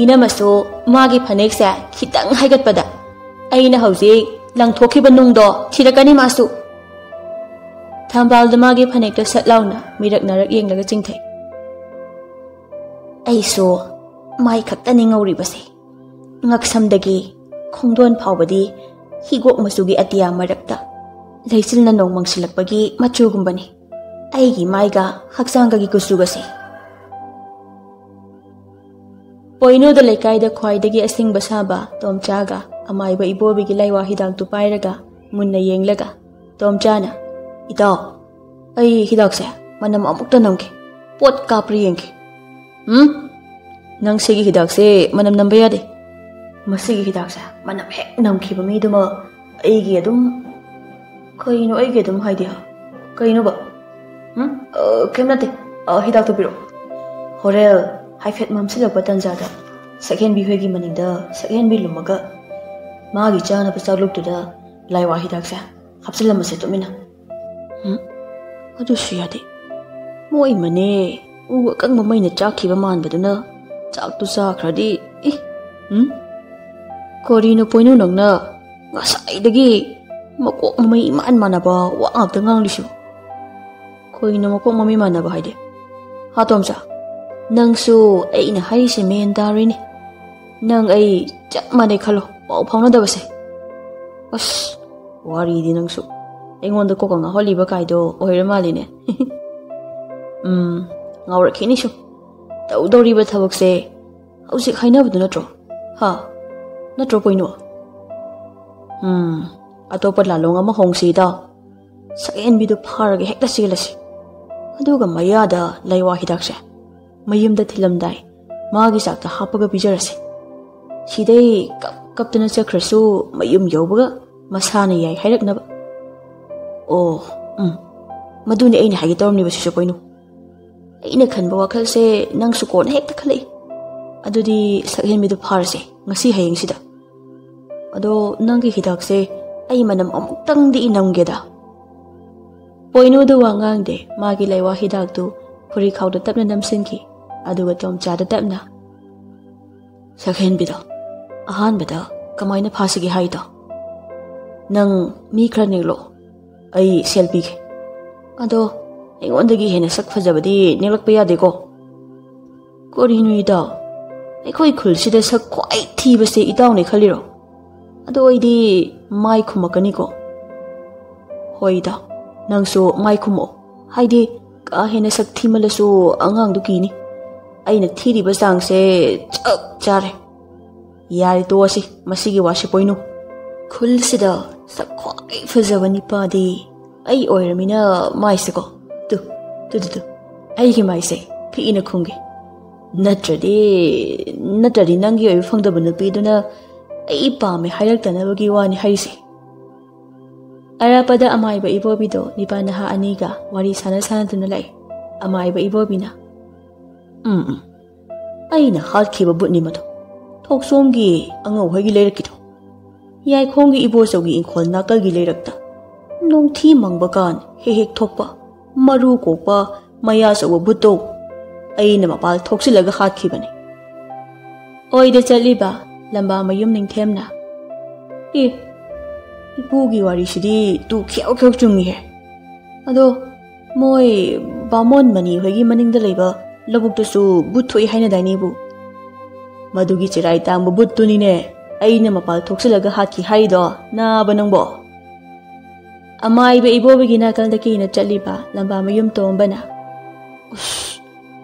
ꯏꯅꯝꯃꯁꯨ ꯃꯥꯒꯤ ꯐꯅꯦꯛꯁꯦ ꯈꯤꯇꯪ ꯍꯥꯏꯒꯠꯄꯗ ꯑꯩꯅ ꯍꯧꯖꯤꯛ ꯂꯪꯊꯣꯛꯈꯤꯕ ꯅꯨꯡꯗꯣ ꯊꯤꯔꯛꯀꯅꯤ ꯃꯥꯁꯨ꯫" ꯊꯝꯕꯥꯜꯗ ꯃꯥꯒꯤ ꯐꯅꯦꯛꯇꯣ ꯁꯠ ꯂꯥꯎꯅ ꯃꯤꯔꯛ ꯅꯥꯔꯛ ꯌꯦꯡꯂꯒ ꯆꯤꯡꯊꯩ꯫ "ꯑꯩꯁꯨ ꯃꯥꯏ ꯈꯛꯇꯅꯤ ꯉꯧꯔꯤꯕꯁꯦ꯫ ꯉꯛꯁꯝꯗꯒꯤ ꯈꯣꯡꯗꯣꯟ ꯐꯥꯎꯕꯗꯤ ꯍꯤꯒꯣꯛ ꯃꯆꯨꯒꯤ ꯑꯇꯤꯌꯥ ꯃꯔꯛꯇ ꯂꯩꯆꯤꯜꯅ ꯅꯣꯡ ꯃꯪꯁꯤꯜꯂꯛꯄꯒꯤ ꯃꯆꯨꯒꯨꯝꯕꯅꯤ꯫ ꯑꯩꯒꯤ ꯃꯥꯏꯒ ꯍꯛꯆꯥꯡꯒꯒꯤ ꯀꯨꯆꯨꯒꯁꯦ꯫ ꯄꯣꯏꯅꯨꯗ ꯂꯩꯀꯥꯏꯗ ꯈ꯭ꯋꯥꯏꯗꯒꯤ ꯑꯁꯤꯡꯕ ꯁꯥꯕ ꯇꯣꯝꯆꯥꯒ ꯑꯃꯥꯏꯕ ꯏꯕꯣꯕꯤꯒꯤ ꯂꯩꯋꯥ ꯍꯤꯗꯥꯛꯇꯨ ꯄꯥꯏꯔꯒ ꯃꯨꯟꯅ ꯌꯦꯡꯂꯒ ꯇꯣꯝꯆꯥꯅ, "ꯏꯇꯥꯎ, ꯑꯩ ꯍꯤꯗꯥꯛꯁꯦ ꯃꯅꯝ ꯑꯃꯨꯛꯇ ꯅꯝꯒꯦ, ꯄꯣꯠ ꯀꯥꯞꯄ꯭ꯔꯥ ꯌꯦꯡꯒꯦ꯫ ꯎꯝ? ꯅꯪ ꯁꯤꯒꯤ ꯍꯤꯗꯥꯛꯁꯦ ꯃꯅꯝ ꯅꯝꯕ ꯌꯥꯗꯦ꯫ ꯃꯁꯤꯒꯤ ꯍꯤꯗꯥꯛꯁꯦ ꯃꯅꯝ ꯍꯦꯛ ꯅꯝꯈꯤꯕ ꯃꯤꯗꯨꯃ ꯑꯩꯒꯤ ꯑꯗꯨꯝ"꯫ "ꯀꯩꯅꯣ ꯑꯩꯒꯤ ꯑꯗꯨꯝ ꯍꯥꯏꯗꯤ? ꯀꯩꯅꯣꯕ?" "ꯎꯝ? ꯑ, ꯀꯩꯝ ꯅꯠꯇꯦ꯫ ꯑ, ꯍꯤꯗꯥꯛꯇꯣ ꯄꯤꯔꯛꯑꯣ꯫ ꯍꯣꯔꯦꯟ ꯍꯥꯏꯐꯦꯠ ꯃꯝꯁꯤꯜꯂꯛꯄ ꯇꯥꯟꯖꯥꯗ ꯁꯛꯍꯦꯟꯕꯤ ꯍꯣꯏꯒꯤ ꯃꯅꯤꯡꯗ ꯁꯛꯍꯦꯟꯕꯤ ꯂꯨꯝꯃꯒ ꯃꯥꯒꯤ ꯆꯥꯅꯕ ꯆꯥꯛꯂꯨꯛꯇꯨꯗ ꯂꯥꯏꯋꯥ ꯍꯤꯗꯥꯛꯁꯦ ꯍꯥꯞꯆꯤꯜꯂꯝꯃꯁꯦ ꯇꯨꯃꯤꯟꯅ꯫ ꯎꯝ? ꯑꯗꯨꯁꯨ ꯌꯥꯗꯦ꯫ ꯃꯣꯏ ꯃꯅꯦ ꯎ ꯑꯀꯪꯕ ꯃꯩꯅ ꯆꯥꯛꯈꯤꯕ ꯃꯥꯟꯕꯗꯨꯅ ꯆꯥꯛꯇꯨ ꯆꯥꯈ꯭ꯔꯗꯤ꯫ ꯏ! ꯎꯝ? ꯀꯔꯤꯅꯣ ꯄꯣꯏꯅꯨ ꯅꯪꯅ ꯉꯁꯥꯏꯗꯒꯤ ꯃꯀꯣꯛ ꯃꯃꯩ ꯏꯃꯥꯟ ꯃꯥꯟꯅꯕ ꯋꯥ ꯉꯥꯛꯇ ꯉꯥꯡꯂꯤꯁꯤꯕꯣ?" "ꯀꯩꯅꯣ ꯃꯀꯣꯛ ꯃꯃꯩ ꯃꯥꯟꯅꯕ ꯍꯥꯏꯗꯤ?" "ꯍꯥ ꯇꯣꯝꯆꯥ, ꯅꯪꯁꯨ ꯑꯩꯅ ꯍꯥꯏꯔꯤꯁꯦ ꯃꯦꯟ ꯇꯥꯔꯣꯏꯅꯦ꯫ ꯅꯪ ꯑꯩ ꯆꯞ ꯃꯥꯟꯅꯩ ꯈꯜꯂꯣ, ꯄꯥꯎ ꯐꯥꯎꯅꯗꯕꯁꯦ꯫ ꯑꯁ, ꯋꯥꯔꯤꯗꯤ ꯅꯪꯁꯨ꯫ ꯑꯩꯉꯣꯟꯗ ꯀꯣꯛꯀ ꯉꯥꯎꯍꯜꯂꯤꯕ ꯀꯥꯏꯗꯣ ꯑꯣꯏꯔ ꯃꯥꯜꯂꯤꯅꯦ꯫" "ꯎꯝ, ꯉꯥꯎꯔꯛꯈꯤꯅꯤ ꯁꯨꯝ꯫ ꯇꯧꯗꯧꯔꯤꯕ ꯊꯕꯛꯁꯦ ꯍꯧꯖꯤꯛ ꯍꯥꯏꯅꯕꯗꯨ ꯅꯠꯇ꯭ꯔꯣ? ꯍꯥ? ꯅꯠꯇ꯭ꯔꯣ ꯄꯣꯏꯅꯨ? ꯎꯝ, ꯑꯇꯣꯞꯄ ꯂꯥꯂꯣꯡ ꯑꯃ ꯍꯣꯡꯁꯤ ꯏꯇꯥꯎ꯫ ꯁꯛꯍꯦꯟꯕꯤꯗꯨ ꯐꯥꯔꯒ ꯍꯦꯛꯇ ꯆꯦꯜꯂꯁꯤ꯫ ꯑꯗꯨꯒ ꯃꯌꯥꯗ ꯂꯩꯋꯥ ꯍꯤꯗꯥꯛꯁꯦ ꯃꯌꯨꯝꯗ ꯊꯤꯜꯂꯝꯗꯥꯏ ꯃꯥꯒꯤ ꯆꯥꯛꯇ ꯍꯥꯞꯄꯒ ꯄꯤꯖꯔꯁꯤ꯫ ꯁꯤꯗꯩ ꯀꯞ ꯀꯞꯇꯅ ꯆꯠꯈ꯭ꯔꯁꯨ ꯃꯌꯨꯝ ꯌꯧꯕꯒ ꯃꯁꯥꯅ ꯌꯥꯏ ꯍꯥꯏꯔꯛꯅꯕ꯫" "ꯑꯣ, ꯎꯝ, ꯃꯗꯨꯅꯤ ꯑꯩꯅ ꯍꯥꯏꯒꯦ ꯇꯧꯔꯝꯂꯤꯕꯁꯤꯁꯨ ꯄꯣꯏꯅꯨ꯫ ꯑꯩꯅ ꯈꯟꯕ ꯋꯥꯈꯜꯁꯦ ꯅꯪꯁꯨ ꯀꯣꯟꯅ ꯍꯦꯛꯇ ꯈꯜꯂꯛꯏ꯫ ꯑꯗꯨꯗꯤ ꯁꯛꯍꯦꯟꯕꯤꯗꯨ ꯐꯥꯔꯁꯦ ꯉꯁꯤ ꯍꯌꯦꯡꯁꯤꯗ꯫ ꯑꯗꯣ ꯅꯪꯒꯤ ꯍꯤꯗꯥꯛꯁꯦ ꯑꯩ ꯃꯅꯝ ꯑꯃꯨꯛꯇꯪꯗꯤ ꯅꯝꯒꯦꯗ꯫" ꯄꯣꯏꯅꯨꯗ ꯋꯥ ꯉꯥꯡꯗꯦ꯫ ꯃꯥꯒꯤ ꯂꯩꯋꯥ ꯍꯤꯗꯥꯛꯇꯨ ꯐꯨꯔꯤꯈꯥꯎꯗ ꯇꯞꯅ ꯅꯝꯁꯤꯟꯈꯤ꯫ ꯑꯗꯨꯒ ꯇꯣꯝꯆꯥꯗ ꯇꯞꯅ, "ꯁꯛꯍꯦꯟꯕꯤꯗꯣ ꯑꯍꯥꯟꯕꯗ ꯀꯃꯥꯏꯅ ꯐꯥꯁꯤꯒꯦ ꯍꯥꯏꯗꯣ? ꯅꯪ ꯃꯤ ꯈꯔ ꯅꯦꯛꯂꯛꯑꯣ, ꯑꯩ ꯁꯦꯜ ꯄꯤꯒꯦ꯫ ꯑꯗꯣ ꯑꯩꯉꯣꯟꯗꯒꯤ ꯍꯦꯟꯅ ꯁꯛ ꯐꯖꯕꯗꯤ ꯅꯦꯛꯂꯛꯄ ꯌꯥꯗꯦꯀꯣ꯫" "ꯀꯔꯤꯅꯣ ꯏꯇꯥꯎ? ꯑꯩꯈꯣꯏ ꯈꯨꯜꯁꯤꯗ ꯁꯛ ꯈ꯭ꯋꯥꯏ ꯊꯤꯕꯁꯦ ꯏꯇꯥꯎꯅꯦ ꯈꯜꯂꯤꯔꯣ? ꯑꯗꯨ ꯑꯣꯏꯗꯤ ꯃꯥꯏ ꯈꯨꯝꯃꯛꯀꯅꯤꯀꯣ? ꯍꯣꯏꯗ, ꯅꯪꯁꯨ ꯃꯥꯏ ꯈꯨꯝꯃꯛꯑꯣ꯫ ꯍꯥꯏꯗꯤ, ꯀꯥ ꯍꯦꯟꯅ ꯁꯛ ꯊꯤꯃꯜꯂꯁꯨ ꯑꯉꯥꯡꯗꯨ ꯀꯤꯅꯤ꯫ ꯑꯩꯅ ꯊꯤꯔꯤꯕ ꯆꯥꯡꯁꯦ ꯆꯞ ꯆꯥꯔꯦ꯫ ꯌꯥꯔꯦ, ꯇꯣꯛꯑꯁꯤ, ꯃꯁꯤꯒꯤ ꯋꯥꯁꯤ ꯄꯣꯏꯅꯨ꯫ ꯈꯨꯜꯁꯤꯗ ꯁꯛ ꯈ꯭ꯋꯥꯏ ꯐꯖꯕ ꯅꯤꯄꯥꯗꯤ ꯑꯩ ꯑꯣꯏꯔꯃꯤꯅ ꯃꯥꯏꯁꯦꯀꯣ꯫ ꯇꯨ, ꯇꯨ, ꯇꯨ, ꯇꯨ꯫ ꯑꯩꯒꯤ ꯃꯥꯏꯁꯦ ꯄꯤꯛꯏꯅ ꯈꯨꯝꯒꯦ꯫ ꯅꯠꯇ꯭ꯔꯗꯤ, ꯅꯠꯇ꯭ꯔꯗꯤ ꯅꯪꯒꯤ ꯑꯣꯏꯕ ꯐꯪꯗꯕ ꯅꯨꯄꯤꯗꯨꯅ ꯑꯩ ꯄꯥꯝꯃꯦ ꯍꯥꯏꯔꯛꯇꯅꯕꯒꯤ ꯋꯥꯅꯤ ꯍꯥꯏꯔꯤꯁꯦ꯫ ꯑꯔꯥꯞꯄꯗ ꯑꯃꯥꯏꯕ ꯏꯕꯣꯕꯤꯗꯣ ꯅꯤꯄꯥ ꯅꯍꯥ ꯑꯅꯤꯒ ꯋꯥꯔꯤ ꯁꯥꯟꯅ ꯁꯥꯟꯅꯗꯨꯅ ꯂꯥꯛꯑꯦ꯫ ꯑꯃꯥꯏꯕ ꯏꯕꯣꯕꯤꯅ, "ꯎꯝ, ꯎꯝ, ꯑꯩꯅ ꯍꯥꯠꯈꯤꯕ ꯕꯨꯠꯅꯤ ꯃꯗꯣ꯫ ꯊꯣꯛꯆꯣꯝꯒꯤ ꯑꯉꯧꯍꯣꯏꯒꯤ ꯂꯩꯔꯛꯀꯤꯗꯣ꯫ ꯌꯥꯏꯈꯣꯡꯒꯤ ꯏꯕꯣꯆꯧꯒꯤ ꯏꯪꯈꯣꯜ ꯅꯥꯀꯜꯒꯤ ꯂꯩꯔꯛꯇ ꯅꯣꯡꯊꯤ ꯃꯪꯕ ꯀꯥꯟ ꯍꯦꯛ ꯍꯦꯛ ꯊꯣꯛꯄ, ꯃꯔꯨ ꯀꯣꯛꯄ, ꯃꯌꯥ ꯆꯧꯕ ꯕꯨꯠꯇꯣ ꯑꯩꯅ ꯃꯄꯥꯜ ꯊꯣꯛꯆꯤꯜꯂꯒ ꯍꯥꯠꯈꯤꯕꯅꯤ꯫" ꯑꯣꯏꯗ ꯆꯠꯂꯤꯕ ꯂꯝꯕꯥ ꯃꯌꯨꯝ ꯅꯤꯡꯊꯦꯝꯅ, "ꯑꯦ, ꯏꯄꯨꯒꯤ ꯋꯥꯔꯤꯁꯤꯗꯤ ꯇꯨ ꯈꯦꯎ ꯈꯦꯎ ꯆꯨꯝꯃꯤꯍꯦ꯫ ꯑꯗꯣ ꯃꯣꯏ ꯕꯥꯃꯣꯟ ꯃꯅꯤ ꯍꯣꯏꯒꯤ ꯃꯅꯤꯡꯗ ꯂꯩꯕ ꯂꯧꯕꯨꯛꯇꯁꯨ ꯕꯨꯠ ꯊꯣꯛꯏ ꯍꯥꯏꯅꯗꯥꯏꯅꯦ ꯏꯕꯨ? ꯃꯗꯨꯒꯤ ꯆꯤꯔꯥꯏ ꯇꯥꯡꯕ ꯕꯨꯠꯇꯨꯅꯤꯅꯦ ꯑꯩꯅ ꯃꯄꯥꯜ ꯊꯣꯛꯆꯤꯜꯂꯒ ꯍꯥꯠꯈꯤ ꯍꯥꯏꯔꯤꯗꯣ, ꯅꯥꯕ ꯅꯪꯕꯣ?" ꯑꯃꯥꯏꯕ ꯏꯕꯣꯕꯤꯒꯤ ꯅꯥꯀꯜꯗ ꯀꯦꯅ ꯆꯠꯂꯤꯕ ꯂꯝꯕꯥ ꯃꯌꯨꯝ ꯇꯣꯝꯕꯅ, "ꯎꯁ,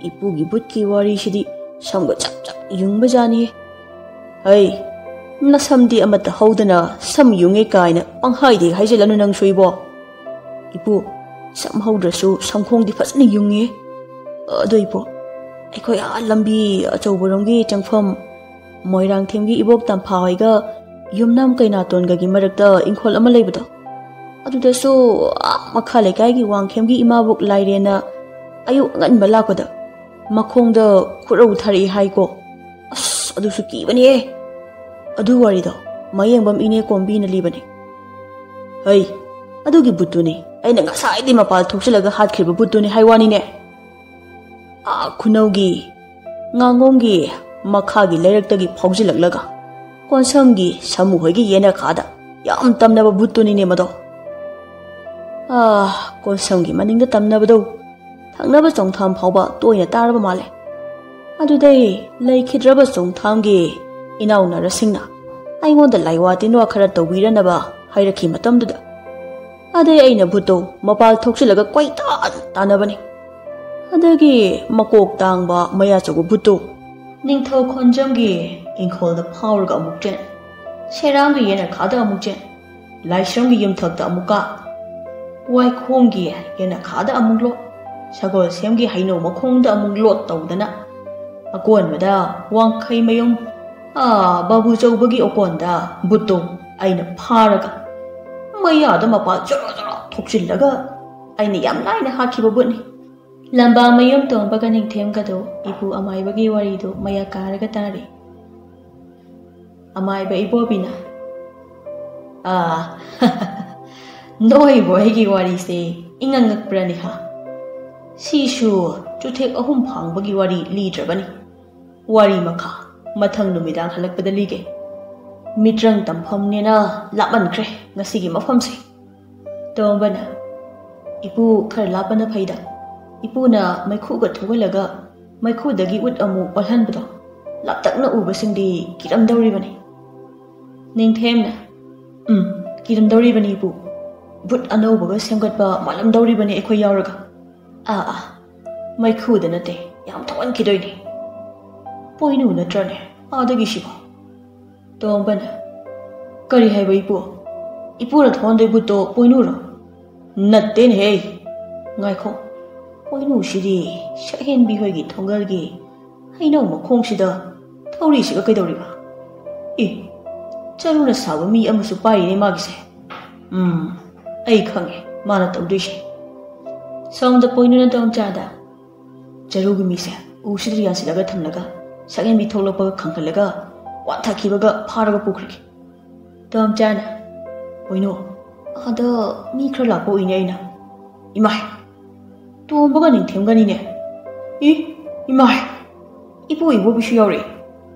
ꯏꯄꯨꯒꯤ ꯕꯨꯠꯀꯤ ꯋꯥꯔꯤꯁꯤꯗꯤ ꯁꯝꯒ ꯆꯞ ꯆꯞ ꯌꯨꯡꯕꯖꯥꯠꯅꯤꯍꯦ꯫ ꯍꯩ, ꯅꯁꯝꯗꯤ ꯑꯃꯠꯇ ꯍꯧꯗꯅ ꯁꯝ ꯌꯨꯡꯉꯦ ꯀꯥꯏꯅ ꯄꯪꯍꯥꯏꯗꯤ ꯍꯥꯏꯖꯤꯜꯂꯅꯨ ꯅꯪꯁꯨ ꯏꯕꯣ꯫ ꯏꯄꯨ, ꯁꯝ ꯍꯧꯗ꯭ꯔꯁꯨ ꯁꯝꯈꯣꯡꯗꯤ ꯐꯖꯅ ꯌꯨꯡꯉꯦ꯫ ꯑꯗꯣ ꯏꯄꯨ, ꯑꯩꯈꯣꯏ ꯑꯥ ꯂꯝꯕꯤ ꯑꯆꯧꯕꯔꯣꯝꯒꯤ ꯆꯪꯐꯝ ꯃꯣꯏꯔꯥꯡꯊꯦꯝꯒꯤ ꯏꯕꯣꯛ ꯇꯝꯐꯥ ꯍꯣꯏꯒ ꯌꯨꯝꯅꯥꯝ ꯀꯩꯅꯥꯇꯣꯟꯒꯒꯤ ꯃꯔꯛꯇ ꯏꯪꯈꯣꯜ ꯑꯃ ꯂꯩꯕꯗꯣ, ꯑꯗꯨꯗꯁꯨ ꯑꯥ ꯃꯈꯥ ꯂꯩꯀꯥꯏꯒꯤ ꯋꯥꯡꯈꯦꯝꯒꯤ ꯏꯃꯥꯕꯣꯛ ꯂꯥꯏꯔꯦꯟꯅ ꯑꯌꯨꯛ ꯑꯉꯟꯕ ꯂꯥꯛꯄꯗ ꯃꯈꯣꯡꯗ ꯈꯨꯔꯧ ꯊꯥꯔꯛꯏ ꯍꯥꯏꯀꯣ꯫ ꯑꯁ, ꯑꯗꯨꯁꯨ ꯀꯤꯕꯅꯦ꯫ ꯑꯗꯨ ꯋꯥꯔꯤꯗꯣ ꯃꯌꯦꯡꯕꯝ ꯏꯅꯦ ꯀꯣꯝꯕꯤꯅ ꯂꯤꯕꯅꯦ꯫ ꯍꯩ, ꯑꯗꯨꯒꯤ ꯕꯨꯠꯇꯨꯅꯤ ꯑꯩꯅ ꯉꯁꯥꯏꯗꯤ ꯃꯄꯥꯜ ꯊꯣꯛꯆꯤꯜꯂꯒ ꯍꯥꯠꯈ꯭ꯔꯤꯕ ꯕꯨꯠꯇꯨꯅꯤ ꯍꯥꯏ ꯋꯥꯅꯤꯅꯦ꯫ ꯑꯥ ꯈꯨꯅꯧꯒꯤ ꯉꯥꯉꯣꯝꯒꯤ ꯃꯈꯥꯒꯤ ꯂꯩꯔꯛꯇꯒꯤ ꯐꯥꯎꯖꯤꯜꯂꯛꯂꯒ ꯀꯣꯟꯁꯝꯒꯤ ꯁꯥꯃꯨ ꯍꯣꯏꯒꯤ ꯌꯦꯅꯈꯥꯗ ꯌꯥꯝ ꯇꯝꯅꯕ ꯕꯨꯠꯇꯨꯅꯤꯅꯦ ꯃꯗꯣ꯫ ꯑꯥ, ꯀꯣꯟꯁꯝꯒꯤ ꯃꯅꯤꯡꯗ ꯇꯝꯅꯕꯗꯣ ꯊꯪꯅꯕ ꯆꯣꯡꯊꯥꯝ ꯐꯥꯎꯕ ꯇꯣꯏꯅ ꯇꯥꯔꯕ ꯃꯥꯜꯂꯦ꯫ ꯑꯗꯨꯗꯩ ꯂꯩꯈꯤꯗ꯭ꯔꯕ ꯆꯣꯡꯊꯥꯝꯒꯤ ꯏꯅꯥꯎ ꯅꯔꯁꯤꯡꯅ ꯑꯩꯉꯣꯟꯗ ꯂꯥꯏꯋꯥ ꯇꯤꯟꯋꯥ ꯈꯔ ꯇꯧꯕꯤꯔꯅꯕ ꯍꯥꯏꯔꯛꯈꯤ ꯃꯇꯝꯗꯨꯗ꯫ ꯑꯗꯩ ꯑꯩꯅ ꯚꯨꯠꯇꯣ ꯃꯄꯥꯜ ꯊꯣꯛꯆꯤꯜꯂꯒ ꯀꯣꯏꯇꯥꯟ ꯇꯥꯟꯅꯕꯅꯤ꯫ ꯑꯗꯒꯤ ꯃꯀꯣꯛ ꯇꯥꯡꯕ ꯃꯌꯥ ꯆꯧꯕ ꯚꯨꯠꯇꯣ ꯅꯤꯡꯊꯧ ꯈꯣꯟꯖꯝꯒꯤ ꯏꯪꯈꯣꯜꯗ ꯐꯥꯎꯔꯒ ꯑꯃꯨꯛ ꯆꯦꯟ, ꯁꯦꯔꯥꯡꯒꯤ ꯌꯦꯅꯈꯥꯗ ꯑꯃꯨꯛ ꯆꯦꯟ, ꯂꯥꯏꯁ꯭ꯔꯝꯒꯤ ꯌꯨꯝꯊꯛꯇ ꯑꯃꯨꯛ ꯀꯥ, ꯋꯥꯏꯈꯣꯡꯒꯤ ꯌꯦꯅꯈꯥꯗ ꯑꯃꯨꯛ ꯂꯣꯠ, ꯁꯒꯣꯜꯁꯦꯝꯒꯤ ꯍꯩꯅꯧ ꯃꯈꯣꯡꯗ ꯑꯃꯨꯛ ꯂꯣꯠ ꯇꯧꯗꯅ, ꯑꯀꯣꯟꯕꯗ ꯋꯥꯡꯈꯩ ꯃꯌꯨꯝ, ꯑꯥ, ꯕꯥꯕꯨ ꯆꯧꯕꯒꯤ ꯑꯣꯀꯣꯟꯗ ꯚꯨꯠꯇꯣ ꯑꯩꯅ ꯐꯥꯔꯒ ꯃꯌꯥꯗ ꯃꯄꯥ ꯖꯔ ꯖꯔ ꯊꯣꯛꯆꯤꯜꯂꯒ ꯑꯩꯅ ꯌꯥꯝ ꯂꯥꯏꯅ ꯍꯥꯠꯈꯤꯕ ꯚꯨꯠꯅꯤ꯫ ꯂꯝꯕꯥ ꯃꯌꯨꯝ ꯇꯣꯡꯕꯒ ꯅꯤꯡꯊꯦꯝꯒꯗꯣ ꯏꯄꯨ ꯑꯃꯥꯏꯕꯒꯤ ꯋꯥꯔꯤꯗꯨ ꯃꯌꯥ ꯀꯥꯔꯒ ꯇꯥꯔꯤ꯫ ꯑꯃꯥꯏꯕ ꯏꯕꯣꯕꯤꯅ, "ꯑꯥ, ꯅꯣꯏꯕꯨ ꯑꯩꯒꯤ ꯋꯥꯔꯤꯁꯦ ꯏꯉꯛ ꯉꯛꯄ꯭ꯔꯅꯦ ꯍꯥ? ꯁꯤꯁꯨ ꯆꯨꯊꯦꯛ ꯑꯍꯨꯝ ꯐꯥꯡꯕꯒꯤ ꯋꯥꯔꯤ ꯂꯤꯗ꯭ꯔꯕꯅꯤ꯫ ꯋꯥꯔꯤ ꯃꯈꯥ ꯃꯊꯪ ꯅꯨꯃꯤꯗꯥꯡ ꯍꯜꯂꯛꯄꯗ ꯂꯤꯒꯦ꯫ ꯃꯤꯇ꯭ꯔꯪ ꯇꯝꯐꯝꯅꯦꯅ ꯂꯥꯞꯃꯟꯈ꯭ꯔꯦ ꯉꯁꯤꯒꯤ ꯃꯐꯝꯁꯦ꯫" ꯇꯣꯝꯕꯅ, "ꯏꯄꯨ, ꯈꯔ ꯂꯥꯞꯄꯅ ꯐꯩꯗ꯫ ꯏꯄꯨꯅ ꯃꯩꯈꯨꯒ ꯊꯨꯒꯜꯂꯒ ꯃꯩꯈꯨꯗꯒꯤ ꯎꯠ ꯑꯃꯨꯛ ꯑꯣꯜꯍꯟꯕꯗꯣ ꯂꯥꯞꯇꯛꯅ ꯎꯕꯁꯤꯡꯗꯤ ꯀꯤꯔꯝꯗꯧꯔꯤꯕꯅꯤ꯫" ꯅꯤꯡꯊꯦꯝꯅ, "ꯎꯝ, ꯀꯤꯔꯝꯗꯧꯔꯤꯕꯅꯤ ꯏꯄꯨ꯫ ꯚꯨꯠ ꯑꯅꯧꯕꯒ ꯁꯦꯝꯒꯠꯄ ꯃꯥꯜꯂꯝꯗꯧꯔꯤꯕꯅꯤ ꯑꯩꯈꯣꯏ ꯌꯥꯎꯔꯒ꯫ ꯑꯥ, ꯑꯥ, ꯃꯩꯈꯨꯗ ꯅꯠꯇꯦ, ꯌꯥꯝ ꯊꯣꯛꯍꯟꯈꯤꯗꯣꯏꯅꯦ꯫ ꯄꯣꯏꯅꯨ ꯅꯠꯇ꯭ꯔꯅꯦ ꯑꯥꯗꯒꯤꯁꯤꯕꯣ?" ꯇꯣꯝꯕꯅ, "ꯀꯔꯤ ꯍꯥꯏꯕ ꯏꯄꯨ? ꯏꯄꯨꯅ ꯊꯣꯛꯍꯟꯗꯣꯏ ꯚꯨꯠꯇꯣ ꯄꯣꯏꯅꯨꯔꯣ?" "ꯅꯠꯇꯦꯅꯦꯍꯦ꯫ ꯉꯥꯏꯈꯣ, ꯄꯣꯏꯅꯨꯁꯤꯗꯤ ꯁꯛꯍꯦꯟꯕꯤ ꯍꯣꯏꯒꯤ ꯊꯣꯡꯒꯜꯒꯤ ꯍꯩꯅꯧ ꯃꯈꯣꯡꯁꯤꯗ ꯊꯧꯔꯤꯁꯤꯒ ꯀꯩꯗꯧꯔꯤꯕ? ꯑꯦ, ꯆꯔꯨꯅ ꯁꯥꯕ ꯃꯤ ꯑꯃꯁꯨ ꯄꯥꯏꯔꯤꯅꯦ ꯃꯥꯒꯤꯁꯦ꯫ ꯎꯝ, ꯑꯩ ꯈꯪꯉꯦ ꯃꯥꯅ ꯇꯧꯗꯣꯏꯁꯦ꯫" ꯁꯣꯝꯗ ꯄꯣꯏꯅꯨꯅ ꯇꯣꯝꯆꯥꯗ, "ꯆꯔꯨꯒꯤ ꯃꯤꯁꯦ ꯎꯁꯤꯗ ꯌꯥꯟꯁꯤꯜꯂꯒ ꯊꯝꯂꯒ ꯁꯛꯍꯦꯟꯕꯤ ꯊꯣꯛꯂꯛꯄꯒ ꯈꯪꯍꯜꯂꯒ ꯋꯥꯟꯊꯈꯤꯕꯒ ꯐꯥꯔꯒ ꯄꯨꯈ꯭ꯔꯒꯦ꯫" ꯇꯣꯝꯆꯥꯅ, "ꯄꯣꯏꯅꯨ, ꯑꯥꯗ ꯃꯤ ꯈꯔ ꯂꯥꯛꯄ ꯎꯏꯅꯦ ꯑꯩꯅ꯫" "ꯏꯃꯥꯏ, ꯇꯣꯝꯕꯒ ꯅꯤꯡꯊꯦꯝꯒꯅꯤꯅꯦ꯫ ꯏ, ꯏꯃꯥꯏ, ꯏꯄꯨ ꯏꯕꯣꯕꯤꯁꯨ ꯌꯥꯎꯔꯛꯏ꯫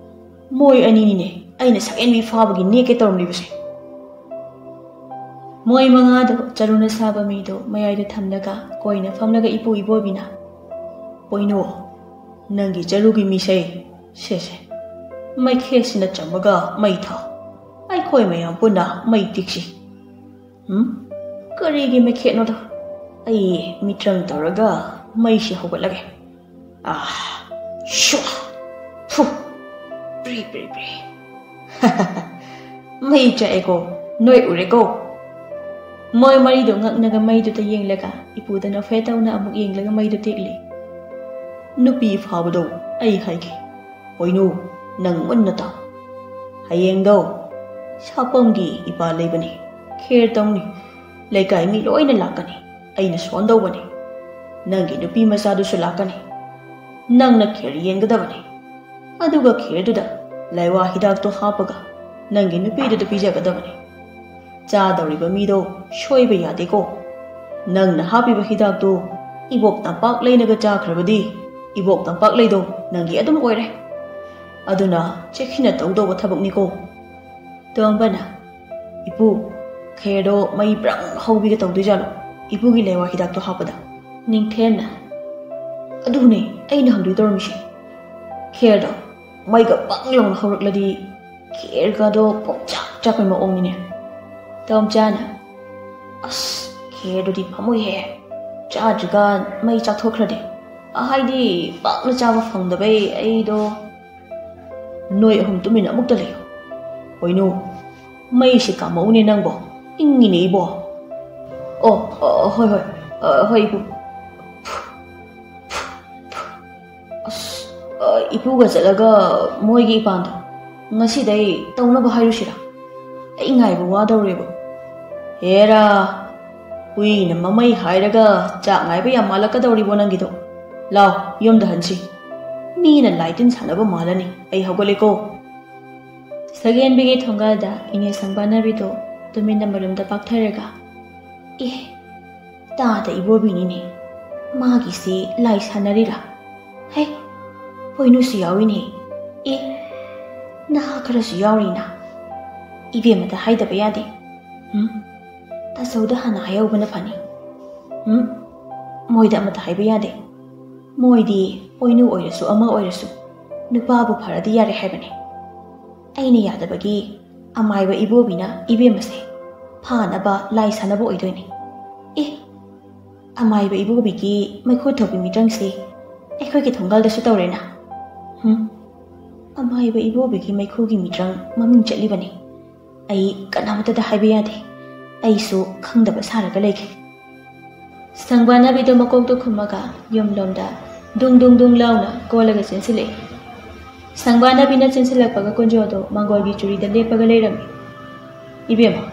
ꯃꯣꯏ ꯑꯅꯤꯅꯤꯅꯦ ꯑꯩꯅ ꯁꯛꯍꯦꯟꯕꯤ ꯐꯥꯕꯒꯤ ꯅꯦꯛꯀꯦ ꯇꯧꯔꯝꯂꯤꯕꯁꯦ꯫" ꯃꯣꯏ ꯃꯉꯥꯗꯣ ꯆꯔꯨꯅ ꯁꯥꯕ ꯃꯤꯗꯣ ꯃꯌꯥꯏꯗ ꯊꯝꯂꯒ ꯀꯣꯏꯅ ꯐꯝꯂꯒ ꯏꯄꯨ ꯏꯕꯣꯕꯤꯅ, "ꯄꯣꯏꯅꯨ, ꯅꯪꯒꯤ ꯆꯔꯨꯒꯤ ꯃꯤꯁꯦ, ꯁꯦ, ꯁꯦ, ꯃꯩꯈꯦꯠꯁꯤꯅ ꯆꯝꯃꯒ ꯃꯩ ꯊꯥꯎ꯫ ꯑꯩꯈꯣꯏ ꯃꯌꯥꯝ ꯄꯨꯟꯅ ꯃꯩ ꯇꯤꯛꯁꯤ꯫ ꯎꯝ? ꯀꯔꯤꯒꯤ ꯃꯩꯈꯦꯠꯅꯣꯗ? ꯑꯩ ꯃꯤꯇ꯭ꯔꯪ ꯇꯧꯔꯒ ꯃꯩꯁꯤ ꯍꯧꯒꯠꯂꯒꯦ꯫ ꯑꯥ, ꯁ꯭ꯋꯥ! ꯐꯨ! Pre, pre, pre. ꯃꯩ ꯆꯥꯛꯑꯦꯀꯣ, ꯅꯣꯏ ꯎꯔꯦꯀꯣ꯫ ꯃꯣꯏ ꯃꯔꯤꯗꯣ ꯉꯛꯅꯒ ꯃꯩꯗꯨꯗ ꯌꯦꯡꯂꯒ ꯏꯄꯨꯗ ꯅꯣꯛꯐꯦꯠ ꯇꯧꯅ ꯑꯃꯨꯛ ꯌꯦꯡꯂꯒ ꯃꯩꯗꯨ ꯇꯦꯛꯂꯤ꯫ ꯅꯨꯄꯤ ꯐꯥꯕꯗꯣ ꯑꯩ ꯍꯥꯏꯒꯦ꯫ ꯄꯣꯏꯅꯨ, ꯅꯪ ꯃꯨꯟꯅ ꯇꯥꯎ꯫ ꯍꯌꯦꯡꯗꯣ ꯁꯥꯄꯝꯒꯤ ꯏꯄꯥ ꯂꯩꯕꯅꯤ, ꯈꯦꯔ ꯇꯧꯅꯤ꯫ ꯂꯩꯀꯥꯏ ꯃꯤ ꯂꯣꯏꯅ ꯂꯥꯛꯀꯅꯤ꯫ ꯑꯩꯅ ꯁꯣꯟꯗꯧꯕꯅꯤ꯫ ꯅꯪꯒꯤ ꯅꯨꯄꯤ ꯃꯆꯥꯗꯨꯁꯨ ꯂꯥꯛꯀꯅꯤ꯫ ꯅꯪꯅ ꯈꯦꯔ ꯌꯦꯟꯒꯗꯕꯅꯤ꯫ ꯑꯗꯨꯒ ꯈꯦꯔꯗꯨꯗ ꯂꯥꯏꯋꯥ ꯍꯤꯗꯥꯛꯇꯣ ꯍꯥꯞꯄꯒ ꯅꯪꯒꯤ ꯅꯨꯄꯤꯗꯨꯗ ꯄꯤꯖꯒꯗꯕꯅꯤ꯫ ꯆꯥꯗꯧꯔꯤꯕ ꯃꯤꯗꯣ ꯁꯣꯏꯕ ꯌꯥꯗꯦꯀꯣ꯫ ꯅꯪꯅ ꯍꯥꯞꯄꯤꯕ ꯍꯤꯗꯥꯛꯇꯣ ꯏꯕꯣꯛ ꯇꯝꯄꯥꯛ ꯂꯩꯅꯒ ꯆꯥꯈ꯭ꯔꯕꯗꯤ ꯏꯕꯣꯛ ꯇꯝꯄꯥꯛ ꯂꯩꯗꯣ ꯅꯪꯒꯤ ꯑꯗꯨꯝ ꯑꯣꯏꯔꯦ꯫ ꯑꯗꯨꯅ ꯆꯦꯛꯁꯤꯟꯅ ꯇꯧꯗꯧꯕ ꯊꯕꯛꯅꯤꯀꯣ꯫ ꯇꯣꯝꯕꯅ, "ꯏꯄꯨ, ꯈꯦꯔꯗꯣ ꯃꯩ ꯕ꯭ꯔꯪ ꯍꯧꯕꯤꯒ ꯇꯧꯗꯣꯏꯖꯥꯠꯂꯣ ꯏꯄꯨꯒꯤ ꯂꯩꯋꯥ ꯍꯤꯗꯥꯛꯇꯣ ꯍꯥꯞꯄꯗ?" ꯅꯤꯡꯊꯦꯝꯅ, "ꯑꯗꯨꯅꯦ ꯑꯩꯅ ꯍꯪꯗꯣꯏ ꯇꯧꯔꯝꯃꯤꯁꯦ꯫ ꯈꯦꯔꯗꯣ ꯃꯩꯒ ꯕꯪ ꯂꯥꯎꯅ ꯍꯧꯔꯛꯂꯗꯤ ꯈꯦꯔꯒꯗꯣ ꯄꯨꯡꯆꯥꯛ ꯆꯥꯛꯄꯩ ꯃꯑꯣꯡꯅꯤꯅꯦ꯫" ꯇꯣꯝꯆꯥꯅ, "ꯑꯁ, ꯈꯦꯔꯗꯨꯗꯤ ꯐꯝꯃꯣꯏꯍꯦ꯫ ꯆꯥꯗ꯭ꯔꯤꯀꯥꯟ ꯃꯩ ꯆꯥꯛꯊꯣꯛꯈ꯭ꯔꯗꯤ꯫ ꯍꯥꯏꯗꯤ ꯄꯥꯛꯅ ꯆꯥꯕ ꯐꯪꯗꯕꯩ ꯑꯩꯗꯣ꯫" "ꯅꯣꯏ ꯑꯍꯨꯝ ꯇꯨꯃꯤꯟꯅ ꯑꯃꯨꯛꯇ ꯂꯩꯌꯨ꯫ ꯄꯣꯏꯅꯨ, ꯃꯩꯁꯤ ꯀꯥꯝꯃꯛꯎꯅꯦ ꯅꯪꯕꯣ꯫ ꯏꯪꯉꯤꯅꯦ ꯏꯕꯣ꯫" "ꯑꯣ, ꯑꯣ, ꯍꯣꯏ, ꯍꯣꯏ, ꯑ, ꯍꯣꯏ ꯏꯄꯨ꯫" "ꯑꯁ, ꯑ, ꯏꯄꯨꯒ ꯆꯠꯂꯒ ꯃꯣꯏꯒꯤ ꯏꯄꯥꯟꯗꯣ ꯉꯁꯤꯗꯩ ꯇꯧꯅꯕ ꯍꯥꯏꯔꯨꯁꯤꯔꯥ? ꯑꯩ ꯉꯥꯏꯕ ꯋꯥꯗꯧꯔꯦꯕ꯫" "ꯍꯦꯔꯥ, ꯍꯨꯏꯅ ꯃꯃꯩ ꯍꯥꯏꯔꯒ ꯆꯥꯛ ꯉꯥꯏꯕ ꯌꯥꯝ ꯃꯥꯜꯂꯛꯀꯗꯧꯔꯤꯕꯣ ꯅꯪꯒꯤꯗꯣ? ꯂꯥꯎ, ꯌꯨꯝꯗ ꯍꯟꯁꯤ꯫ ꯃꯤꯅ ꯂꯥꯏ ꯇꯤꯟ ꯁꯥꯟꯅꯕ ꯃꯥꯜꯂꯅꯤ꯫ ꯑꯩ ꯍꯧꯒꯠꯂꯦꯀꯣ꯫" ꯁꯒꯦꯟꯕꯤꯒꯤ ꯊꯣꯡꯒꯥꯜꯗ ꯏꯅꯦ ꯁꯪꯕꯥꯅꯕꯤꯗꯣ ꯇꯨꯃꯤꯟꯅ ꯃꯔꯨꯝꯗ ꯄꯥꯛꯊꯔꯒ, "ꯑꯦ, ꯇꯥꯗ ꯏꯕꯣꯕꯤꯅꯤꯅꯦ꯫ ꯃꯥꯒꯤꯁꯤ ꯂꯥꯏ ꯁꯥꯟꯅꯔꯤꯔꯥ? ꯍꯦ, ꯄꯣꯏꯅꯨꯁꯨ ꯌꯥꯎꯏꯅꯦ꯫ ꯑꯦ, ꯅꯍꯥ ꯈꯔꯁꯨ ꯌꯥꯎꯔꯤꯅ꯫ ꯏꯕꯦꯝꯃꯗ ꯍꯥꯏꯗꯕ ꯌꯥꯗꯦ꯫ ꯎꯝ, ꯇꯥꯆꯧꯗ ꯍꯥꯟꯅ ꯍꯥꯏꯍꯧꯕꯅ ꯐꯅꯤ꯫ ꯎꯝ, ꯃꯣꯏꯗ ꯑꯃꯠꯇ ꯍꯥꯏꯕ ꯌꯥꯗꯦ꯫ ꯃꯣꯏꯗꯤ ꯄꯣꯏꯅꯨ ꯑꯣꯏꯔꯁꯨ ꯑꯃ ꯑꯣꯏꯔꯁꯨ ꯅꯨꯄꯥꯕꯨ ꯐꯔꯗꯤ ꯌꯥꯔꯦ ꯍꯥꯏꯕꯅꯦ꯫ ꯑꯩꯅ ꯌꯥꯗꯕꯒꯤ ꯑꯃꯥꯏꯕ ꯏꯕꯣꯕꯤꯅ ꯏꯕꯦꯝꯃꯁꯦ ꯐꯥꯅꯕ ꯂꯥꯏ ꯁꯥꯟꯅꯕ ꯑꯣꯏꯗꯣꯏꯅꯦ꯫ ꯑꯦ, ꯑꯃꯥꯏꯕ ꯏꯕꯣꯕꯤꯒꯤ ꯃꯩꯈꯨ ꯊꯣꯛꯄꯤ ꯃꯤꯇ꯭ꯔꯪꯁꯦ ꯑꯩꯈꯣꯏꯒꯤ ꯊꯣꯡꯒꯥꯜꯗꯁꯨ ꯇꯧꯔꯦꯅ꯫ ꯍꯨꯝ, ꯑꯃꯥꯏꯕ ꯏꯕꯣꯕꯤꯒꯤ ꯃꯩꯈꯨꯒꯤ ꯃꯤꯇ꯭ꯔꯪ ꯃꯃꯤꯡ ꯆꯠꯂꯤꯕꯅꯤ꯫ ꯑꯩ ꯀꯅꯥꯃꯠꯇꯗ ꯍꯥꯏꯕ ꯌꯥꯗꯦ꯫ ꯑꯩꯁꯨ ꯈꯪꯗꯕ ꯁꯥꯔꯒ ꯂꯩꯒꯦ꯫ ꯁꯪꯕꯥꯅꯕꯤꯗꯣ ꯃꯀꯣꯛꯇꯣ ꯈꯨꯝꯃꯒ ꯌꯨꯝꯂꯣꯝꯗ ꯗꯨꯡ ꯗꯨꯡ ꯗꯨꯡ ꯂꯥꯎꯅ ꯀꯣꯜꯂꯒ ꯆꯦꯟꯁꯤꯜꯂꯛꯏ꯫ ꯁꯪꯕꯥꯅꯕꯤꯅ ꯆꯦꯟꯁꯤꯜꯂꯛꯄꯒ ꯀꯨꯟꯖꯣꯗꯣ ꯃꯪꯒꯣꯜꯒꯤ ꯆꯨꯔꯤꯗ ꯂꯦꯞꯄꯒ ꯂꯩꯔꯝꯃꯤ꯫ "ꯏꯕꯦꯝꯃ,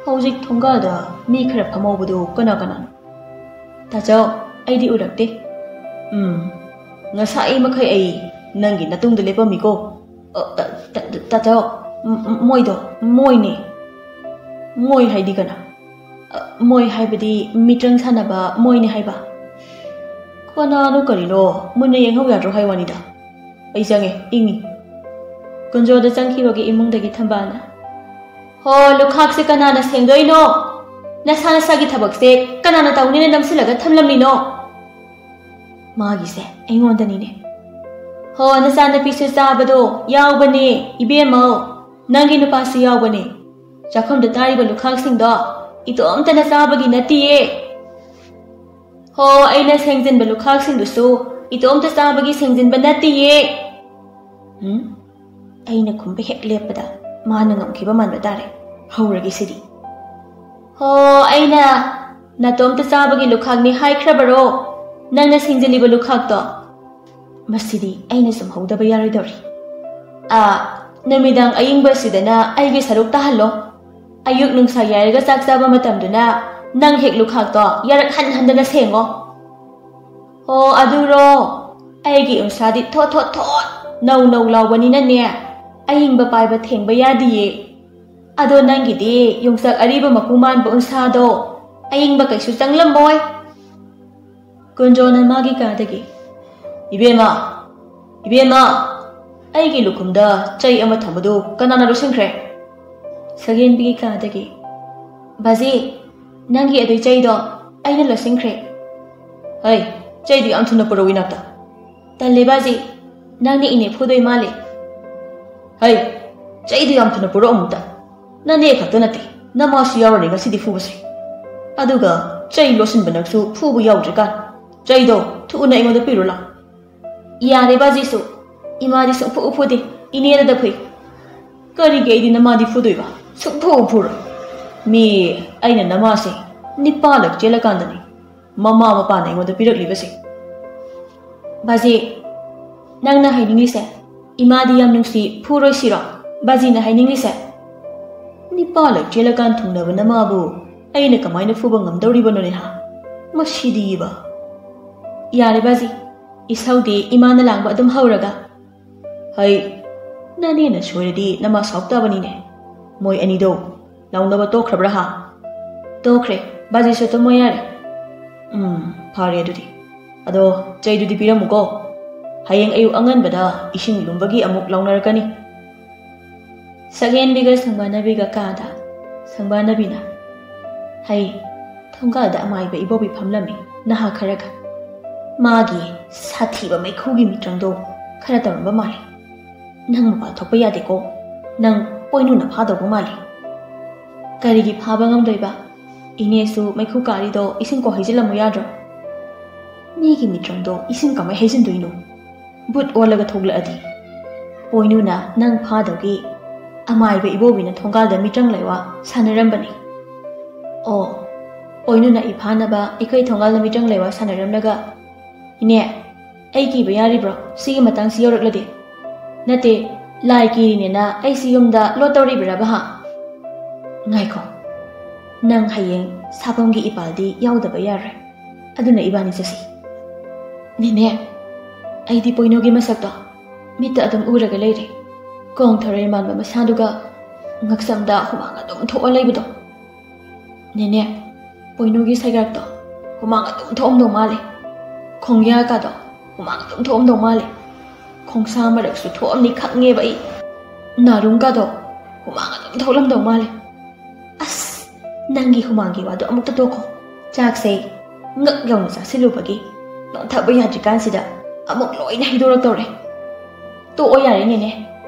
ꯍꯧꯖꯤꯛ ꯊꯣꯡꯒꯥꯜꯗ ꯃꯤ ꯈꯔ ꯐꯝꯍꯧꯕꯗꯨ ꯀꯅꯥ ꯀꯅꯥꯅꯣ?" "ꯇꯥꯆꯧ, ꯑꯩꯗꯤ ꯎꯔꯛꯇꯦ꯫" "ꯎꯝ, ꯉꯁꯥꯏ ꯃꯈꯩ ꯑꯩ ꯅꯪꯒꯤ ꯅꯇꯨꯡꯗ ꯂꯦꯞꯄꯝꯃꯤꯀꯣ꯫ ꯑ, ꯇ-, ꯇ-, ꯇꯥꯆꯧ, ꯃ-, ꯃ-, ꯃꯣꯏꯗꯣ, ꯃꯣꯏꯅꯦ꯫" "ꯃꯣꯏ ꯍꯥꯏꯗꯤ ꯀꯅꯥ?" "ꯑ, ꯃꯣꯏ ꯍꯥꯏꯕꯗꯤ ꯃꯤꯇ꯭ꯔꯪ ꯁꯥꯟꯅꯕ ꯃꯣꯏꯅꯦ ꯍꯥꯏꯕ꯫" "ꯀꯅꯥꯅꯣ ꯀꯔꯤꯅꯣ ꯃꯨꯟꯅ ꯌꯦꯡꯍꯧ ꯌꯥꯗ꯭ꯔꯣ ꯍꯥꯏ ꯋꯥꯅꯤꯗ꯫ ꯑꯩ ꯆꯪꯉꯦ, ꯏꯪꯉꯤ꯫" ꯀꯨꯟꯖꯣꯗ ꯆꯪꯈꯤꯕꯒꯤ ꯏꯃꯨꯡꯗꯒꯤ ꯊꯝꯕꯥꯜꯅ, "ꯍꯣ, ꯂꯨꯈꯥꯛꯁꯦ ꯀꯅꯥꯅ ꯁꯦꯡꯗꯣꯏꯅꯣ? ꯅꯁꯥ ꯅꯁꯥꯒꯤ ꯊꯕꯛꯁꯦ ꯀꯅꯥꯅ ꯇꯧꯅꯤꯅ ꯅꯝꯁꯤꯜꯂꯒ ꯊꯝꯂꯝꯂꯤꯅꯣ?" "ꯃꯥꯒꯤꯁꯦ ꯑꯩꯉꯣꯟꯗꯅꯤꯅꯦ꯫" "ꯍꯣ, ꯅꯆꯥꯅꯨꯄꯤꯁꯨ ꯆꯥꯕꯗꯣ ꯌꯥꯎꯕꯅꯦ, ꯏꯕꯦꯝꯃꯧ꯫ ꯅꯪꯒꯤ ꯅꯨꯄꯥꯁꯨ ꯌꯥꯎꯕꯅꯦ꯫ ꯆꯥꯛꯈꯨꯝꯗ ꯇꯥꯔꯤꯕ ꯂꯨꯈꯥꯛꯁꯤꯡꯗꯣ ꯏꯇꯣꯝꯇꯅ ꯆꯥꯕꯒꯤ ꯅꯠꯇꯤꯌꯦ꯫ ꯍꯣ, ꯑꯩꯅ ꯁꯦꯡꯖꯤꯟꯕ ꯂꯨꯈꯥꯛꯁꯤꯡꯗꯨꯁꯨ ꯏꯇꯣꯝꯇ ꯆꯥꯕꯒꯤ ꯁꯦꯡꯖꯤꯟꯕ ꯅꯠꯇꯤꯌꯦ꯫" ꯎꯝ? ꯑꯩꯅ ꯈꯨꯝꯕ ꯍꯦꯛ ꯂꯦꯞꯄꯗ ꯃꯥꯅ ꯉꯝꯈꯤꯕ ꯃꯥꯟꯕ ꯇꯥꯔꯦ꯫ ꯍꯧꯔꯒꯦ ꯁꯤꯗꯤ꯫ "ꯍꯣ, ꯑꯩꯅ ꯅꯇꯣꯝꯇ ꯆꯥꯕꯒꯤ ꯂꯨꯈꯥꯛꯅꯤ ꯍꯥꯏꯈ꯭ꯔꯕꯔꯣ, ꯅꯪꯅ ꯁꯦꯡꯖꯤꯜꯂꯤꯕ ꯂꯨꯈꯥꯛꯇꯣ?" "ꯃꯁꯤꯗꯤ ꯑꯩꯅ ꯆꯨꯝꯍꯧꯗꯕ ꯌꯥꯔꯣꯏꯗꯧꯔꯤ꯫ ꯑꯥ, ꯅꯨꯃꯤꯗꯥꯡ ꯑꯏꯪꯕꯁꯤꯗꯅ ꯑꯩꯒꯤ ꯁꯔꯨꯛ ꯇꯥꯍꯜꯂꯣ꯫ ꯑꯌꯨꯛ ꯅꯨꯡꯁꯥ ꯌꯥꯏꯔꯒ ꯆꯥꯛ ꯆꯥꯕ ꯃꯇꯝꯗꯨꯅ ꯅꯪ ꯍꯦꯛ ꯂꯨꯈꯥꯛꯇꯣ ꯌꯥꯔꯛ ꯍꯟ ꯍꯟꯗꯅ ꯁꯦꯡꯉꯣ꯫" "ꯑꯣ, ꯑꯗꯨꯔꯣ? ꯑꯩꯒꯤ ꯎꯟꯁꯥꯗꯤ ꯊꯣꯠ ꯊꯣꯠ ꯊꯣꯠ ꯅꯧ ꯅꯧ ꯂꯥꯎꯕꯅꯤꯅꯅꯦ, ꯑꯏꯪꯕ ꯄꯥꯏꯕ ꯊꯦꯡꯕ ꯌꯥꯗꯤꯌꯦ꯫ ꯑꯗꯣ ꯅꯪꯒꯤꯗꯤ ꯌꯣꯡꯆꯥꯛ ꯑꯔꯤꯕ ꯃꯀꯨ ꯃꯥꯟꯕ ꯎꯟꯁꯥꯗꯣ, ꯑꯏꯪꯕ ꯀꯩꯁꯨ ꯆꯪꯂꯝꯃꯣꯏ꯫" ꯀꯨꯟꯖꯣꯅ ꯃꯥꯒꯤ ꯀꯥꯗꯒꯤ, "ꯏꯕꯦꯝꯃ, ꯏꯕꯦꯝꯃ, ꯑꯩꯒꯤ ꯂꯨꯈꯨꯝꯗ ꯆꯩ ꯑꯃ ꯊꯝꯕꯗꯨ ꯀꯅꯥꯅ ꯂꯣꯠꯁꯤꯟꯈ꯭ꯔꯦ?" ꯁꯒꯦꯟꯕꯤꯒꯤ ꯀꯥꯗꯒꯤ, "ꯕꯥꯖꯤ, ꯅꯪꯒꯤ ꯑꯗꯨꯏ ꯆꯩꯗꯣ ꯑꯩꯅ ꯂꯣꯠꯁꯤꯟꯈ꯭ꯔꯦ꯫" "ꯍꯩ, ꯆꯩꯗꯨ ꯌꯥꯝ ꯊꯨꯅ ꯄꯨꯔꯛꯎ ꯏꯅꯥꯛꯇ꯫" "ꯇꯜꯂꯦ ꯕꯥꯖꯤ, ꯅꯪꯅ ꯏꯅꯦ ꯐꯨꯗꯣꯏ ꯃꯥꯜꯂꯦ꯫" "ꯍꯩ, ꯆꯩꯗꯨ ꯌꯥꯝ ꯊꯨꯅ ꯄꯨꯔꯛꯑꯣ ꯑꯃꯨꯛꯇ꯫ ꯅꯅꯦ ꯈꯛꯇ ꯅꯠꯇꯦ, ꯅꯃꯥꯁꯨ ꯌꯥꯎꯔꯅꯤ ꯉꯁꯤꯗꯤ ꯐꯨꯕꯁꯦ꯫ ꯑꯗꯨꯒ ꯆꯩ ꯂꯣꯠꯁꯤꯟꯕ ꯅꯪꯁꯨ ꯐꯨꯕ ꯌꯥꯎꯗ꯭ꯔꯤꯀꯥꯟ ꯆꯩꯗꯣ ꯊꯨꯅ ꯑꯩꯉꯣꯟꯗ ꯄꯤꯔꯨ ꯂꯥꯎ꯫ ꯌꯥꯔꯦ ꯕꯥꯖꯤꯁꯨ, ꯏꯃꯥꯗꯤ ꯁꯨꯡꯐꯨ ꯐꯨꯗꯦ, ꯏꯅꯦꯗ ꯐꯨꯏ꯫ ꯀꯔꯤꯒꯤ ꯑꯩꯗꯤ ꯅꯃꯥꯗꯤ ꯐꯨꯗꯣꯏꯕ? ꯁꯨꯡꯐꯨ ꯐꯨꯔꯣꯏ꯫ ꯃꯤ ꯑꯩꯅ ꯅꯃꯥꯁꯦ ꯅꯤꯄꯥꯂꯛ ꯆꯦꯜꯂꯀꯥꯟꯗꯅꯤ ꯃꯃꯥ ꯃꯄꯥꯅ ꯑꯩꯉꯣꯟꯗ ꯄꯤꯔꯛꯂꯤꯕꯁꯦ꯫ ꯕꯥꯖꯤ, ꯅꯪꯅ ꯍꯥꯏꯅꯤꯡꯂꯤꯁꯦ ꯏꯃꯥꯗꯤ ꯌꯥꯝ ꯅꯨꯡꯁꯤ ꯐꯨꯔꯣꯏ ꯁꯤꯔꯣ? ꯕꯥꯖꯤꯅ ꯍꯥꯏꯅꯤꯡꯂꯤꯁꯦ? ꯅꯤꯄꯥꯂꯛ ꯆꯦꯜꯂꯀꯥꯟ ꯊꯨꯡꯅꯕ ꯅꯃꯥꯕꯨ ꯑꯩꯅ ꯀꯃꯥꯏꯅ ꯐꯨꯕ ꯉꯝꯗꯧꯔꯤꯕꯅꯣꯅꯦ ꯍꯥ? ꯃꯁꯤꯗꯤꯕ꯫ ꯌꯥꯔꯦ ꯕꯥꯖꯤ, ꯏꯁꯧꯗꯤ ꯏꯃꯥꯅ ꯂꯥꯡꯕ ꯑꯗꯨꯝ ꯍꯧꯔꯒ꯫ ꯍꯩ, ꯅꯅꯦꯅ ꯁꯣꯏꯔꯗꯤ ꯅꯃꯥ ꯁꯥꯎ ꯇꯥꯕꯅꯤꯅꯦ꯫ ꯃꯣꯏ ꯑꯅꯤꯗꯣ ꯂꯥꯎꯅꯕ ꯇꯣꯛꯈ꯭ꯔꯕ꯭ꯔꯥ ꯍꯥ? ꯇꯣꯛꯈ꯭ꯔꯦ, ꯕꯥꯖꯤꯁꯨ ꯇꯨꯝꯃꯣ ꯌꯥꯔꯦ꯫ ꯎꯝ, ꯐꯔꯦ ꯑꯗꯨꯗꯤ꯫ ꯑꯗꯣ ꯆꯩꯗꯨꯗꯤ ꯄꯤꯔꯝꯃꯨꯀꯣ꯫ ꯍꯌꯦꯡ ꯑꯌꯨꯛ ꯑꯉꯟꯕꯗ ꯏꯁꯤꯡ ꯂꯨꯝꯕꯒꯤ ꯑꯃꯨꯛ ꯂꯥꯎꯅꯔꯛꯀꯅꯤ꯫ ꯁꯛꯍꯦꯟꯕꯤꯒ ꯁꯪꯕꯥꯅꯕꯤꯒ ꯀꯥꯗ꯫ ꯁꯪꯕꯥꯅꯕꯤꯅ, ꯍꯩ, ꯊꯣꯡꯒꯥꯜꯗ ꯑꯃꯥꯏꯕ ꯏꯕꯣꯕꯤ ꯐꯝꯂꯝꯃꯤ, ꯅꯍꯥ ꯈꯔꯒ꯫ ꯃꯥꯒꯤ ꯁꯥꯊꯤꯕ ꯃꯩꯈꯨꯒꯤ ꯃꯤꯇ꯭ꯔꯪꯗꯣ ꯈꯔ ꯇꯧꯔꯝꯕ ꯃꯥꯜꯂꯤ꯫ ꯅꯪ ꯃꯄꯥꯟ ꯊꯣꯛꯄ ꯌꯥꯗꯦꯀꯣ, ꯅꯪ ꯄꯣꯏꯅꯨꯅ ꯐꯥꯗꯧꯕ ꯃꯥꯜꯂꯤ꯫ ꯀꯔꯤꯒꯤ ꯐꯥꯕ ꯉꯝꯗꯣꯏꯕ? ꯏꯅꯦꯁꯨ ꯃꯩꯈꯨ ꯀꯥꯔꯤꯗꯣ ꯏꯁꯤꯡ ꯀꯣꯛ ꯍꯩꯖꯤꯜꯂꯝꯃꯨ ꯌꯥꯗ꯭ꯔꯣ? ꯃꯤꯒꯤ ꯃꯤꯇ꯭ꯔꯪꯗꯣ ꯏꯁꯤꯡ ꯀꯃꯥꯏ ꯍꯩꯖꯤꯟꯗꯣꯏꯅꯣ? ꯕꯨꯠ ꯑꯣꯜꯂꯒ ꯊꯣꯛꯂꯛꯑꯗꯤ꯫ ꯄꯣꯏꯅꯨꯅ ꯅꯪ ꯐꯥꯗꯧꯒꯤ ꯑꯃꯥꯏꯕ ꯏꯕꯣꯕꯤꯅ ꯊꯣꯡꯒꯥꯜꯗ ꯃꯤꯇ꯭ꯔꯪ ꯂꯩꯋꯥ ꯁꯥꯟꯅꯔꯝꯕꯅꯤ꯫ ꯑꯣ, ꯄꯣꯏꯅꯨꯅ ꯏ ꯐꯥꯅꯕ ꯑꯩꯈꯣꯏ ꯊꯣꯡꯒꯥꯜꯗ ꯃꯤꯇ꯭ꯔꯪ ꯂꯩꯋꯥ ꯁꯥꯟꯅꯔꯝꯂꯒ, ꯏꯅꯦ, ꯑꯩ ꯀꯤꯕ ꯌꯥꯔꯤꯕ꯭ꯔꯣ ꯁꯤꯒꯤ ꯃꯇꯥꯡꯁꯤ ꯌꯧꯔꯛꯂꯗꯤ? ꯅꯠꯇꯦ, ꯂꯥꯏ ꯀꯤꯔꯤꯅꯦꯅ ꯑꯩꯁꯤ ꯌꯨꯝꯗ ꯂꯣꯠꯇꯧꯔꯤꯕ꯭ꯔꯕ ꯍꯥ? ꯉꯥꯏꯈꯣ, ꯅꯪ ꯍꯌꯦꯡ ꯁꯥꯐꯝꯒꯤ ꯏꯄꯥꯜꯗꯤ ꯌꯥꯎꯗꯕ ꯌꯥꯔꯣꯏ꯫ ꯑꯗꯨꯅ ꯏꯕꯥꯅꯤ ꯆꯠꯁꯤ꯫ ꯅꯦꯅꯦ, ꯑꯩꯗꯤ ꯄꯣꯏꯅꯨꯒꯤ ꯃꯁꯛꯇꯣ ꯃꯤꯠꯇ ꯑꯗꯨꯝ ꯎꯔꯒ ꯂꯩꯔꯦ꯫ ꯀꯣꯡ ꯊꯔꯣꯏ ꯃꯥꯟꯕ ꯃꯁꯥꯗꯨꯒ ꯉꯛꯁꯝꯗ ꯍꯨꯃꯥꯡ ꯑꯗꯨꯝ ꯊꯣꯛꯑ ꯂꯩꯕꯗꯣ꯫ ꯅꯦꯅꯦ, ꯄꯣꯏꯅꯨꯒꯤ ꯁꯩꯒꯥꯛꯇꯣ ꯍꯨꯃꯥꯡ ꯑꯗꯨꯝ ꯊꯣꯛꯑꯝꯗꯧ ꯃꯥꯜꯂꯦ꯫ ꯈꯣꯡꯌꯥꯀꯥꯗꯣ ꯍꯨꯃꯥꯡ ꯑꯗꯨꯝ ꯊꯣꯛꯑꯝꯗꯧ ꯃꯥꯜꯂꯦ꯫ ꯈꯣꯡꯁꯥ ꯃꯔꯛꯁꯨ ꯊꯣꯛꯑꯝꯅꯤ ꯈꯪꯉꯦꯕ ꯑꯩ꯫ ꯅꯥꯔꯨꯝꯒꯗꯣ ꯍꯨꯃꯥꯡ ꯑꯗꯨꯝ ꯊꯣꯛꯂꯝꯗꯧ ꯃꯥꯜꯂꯦ꯫ ꯑꯁ, ꯅꯪꯒꯤ ꯍꯨꯃꯥꯡꯒꯤ ꯋꯥꯗꯣ ꯑꯃꯨꯛꯇ ꯇꯣꯛꯈꯣ꯫ ꯆꯥꯛꯁꯦ ꯉꯛ ꯌꯧꯅ ꯆꯥꯁꯤꯜꯂꯨꯕꯒꯤ ꯅꯣꯟꯊꯕ ꯌꯥꯗ꯭ꯔꯤꯀꯥꯟꯁꯤꯗ ꯑꯃꯨꯛ ꯂꯣꯏꯅ ꯍꯩꯗꯣꯔꯛꯇꯧꯔꯦ꯫ ꯇꯣꯛꯑꯣ ꯌꯥꯔꯦ ꯅꯦꯅꯦ,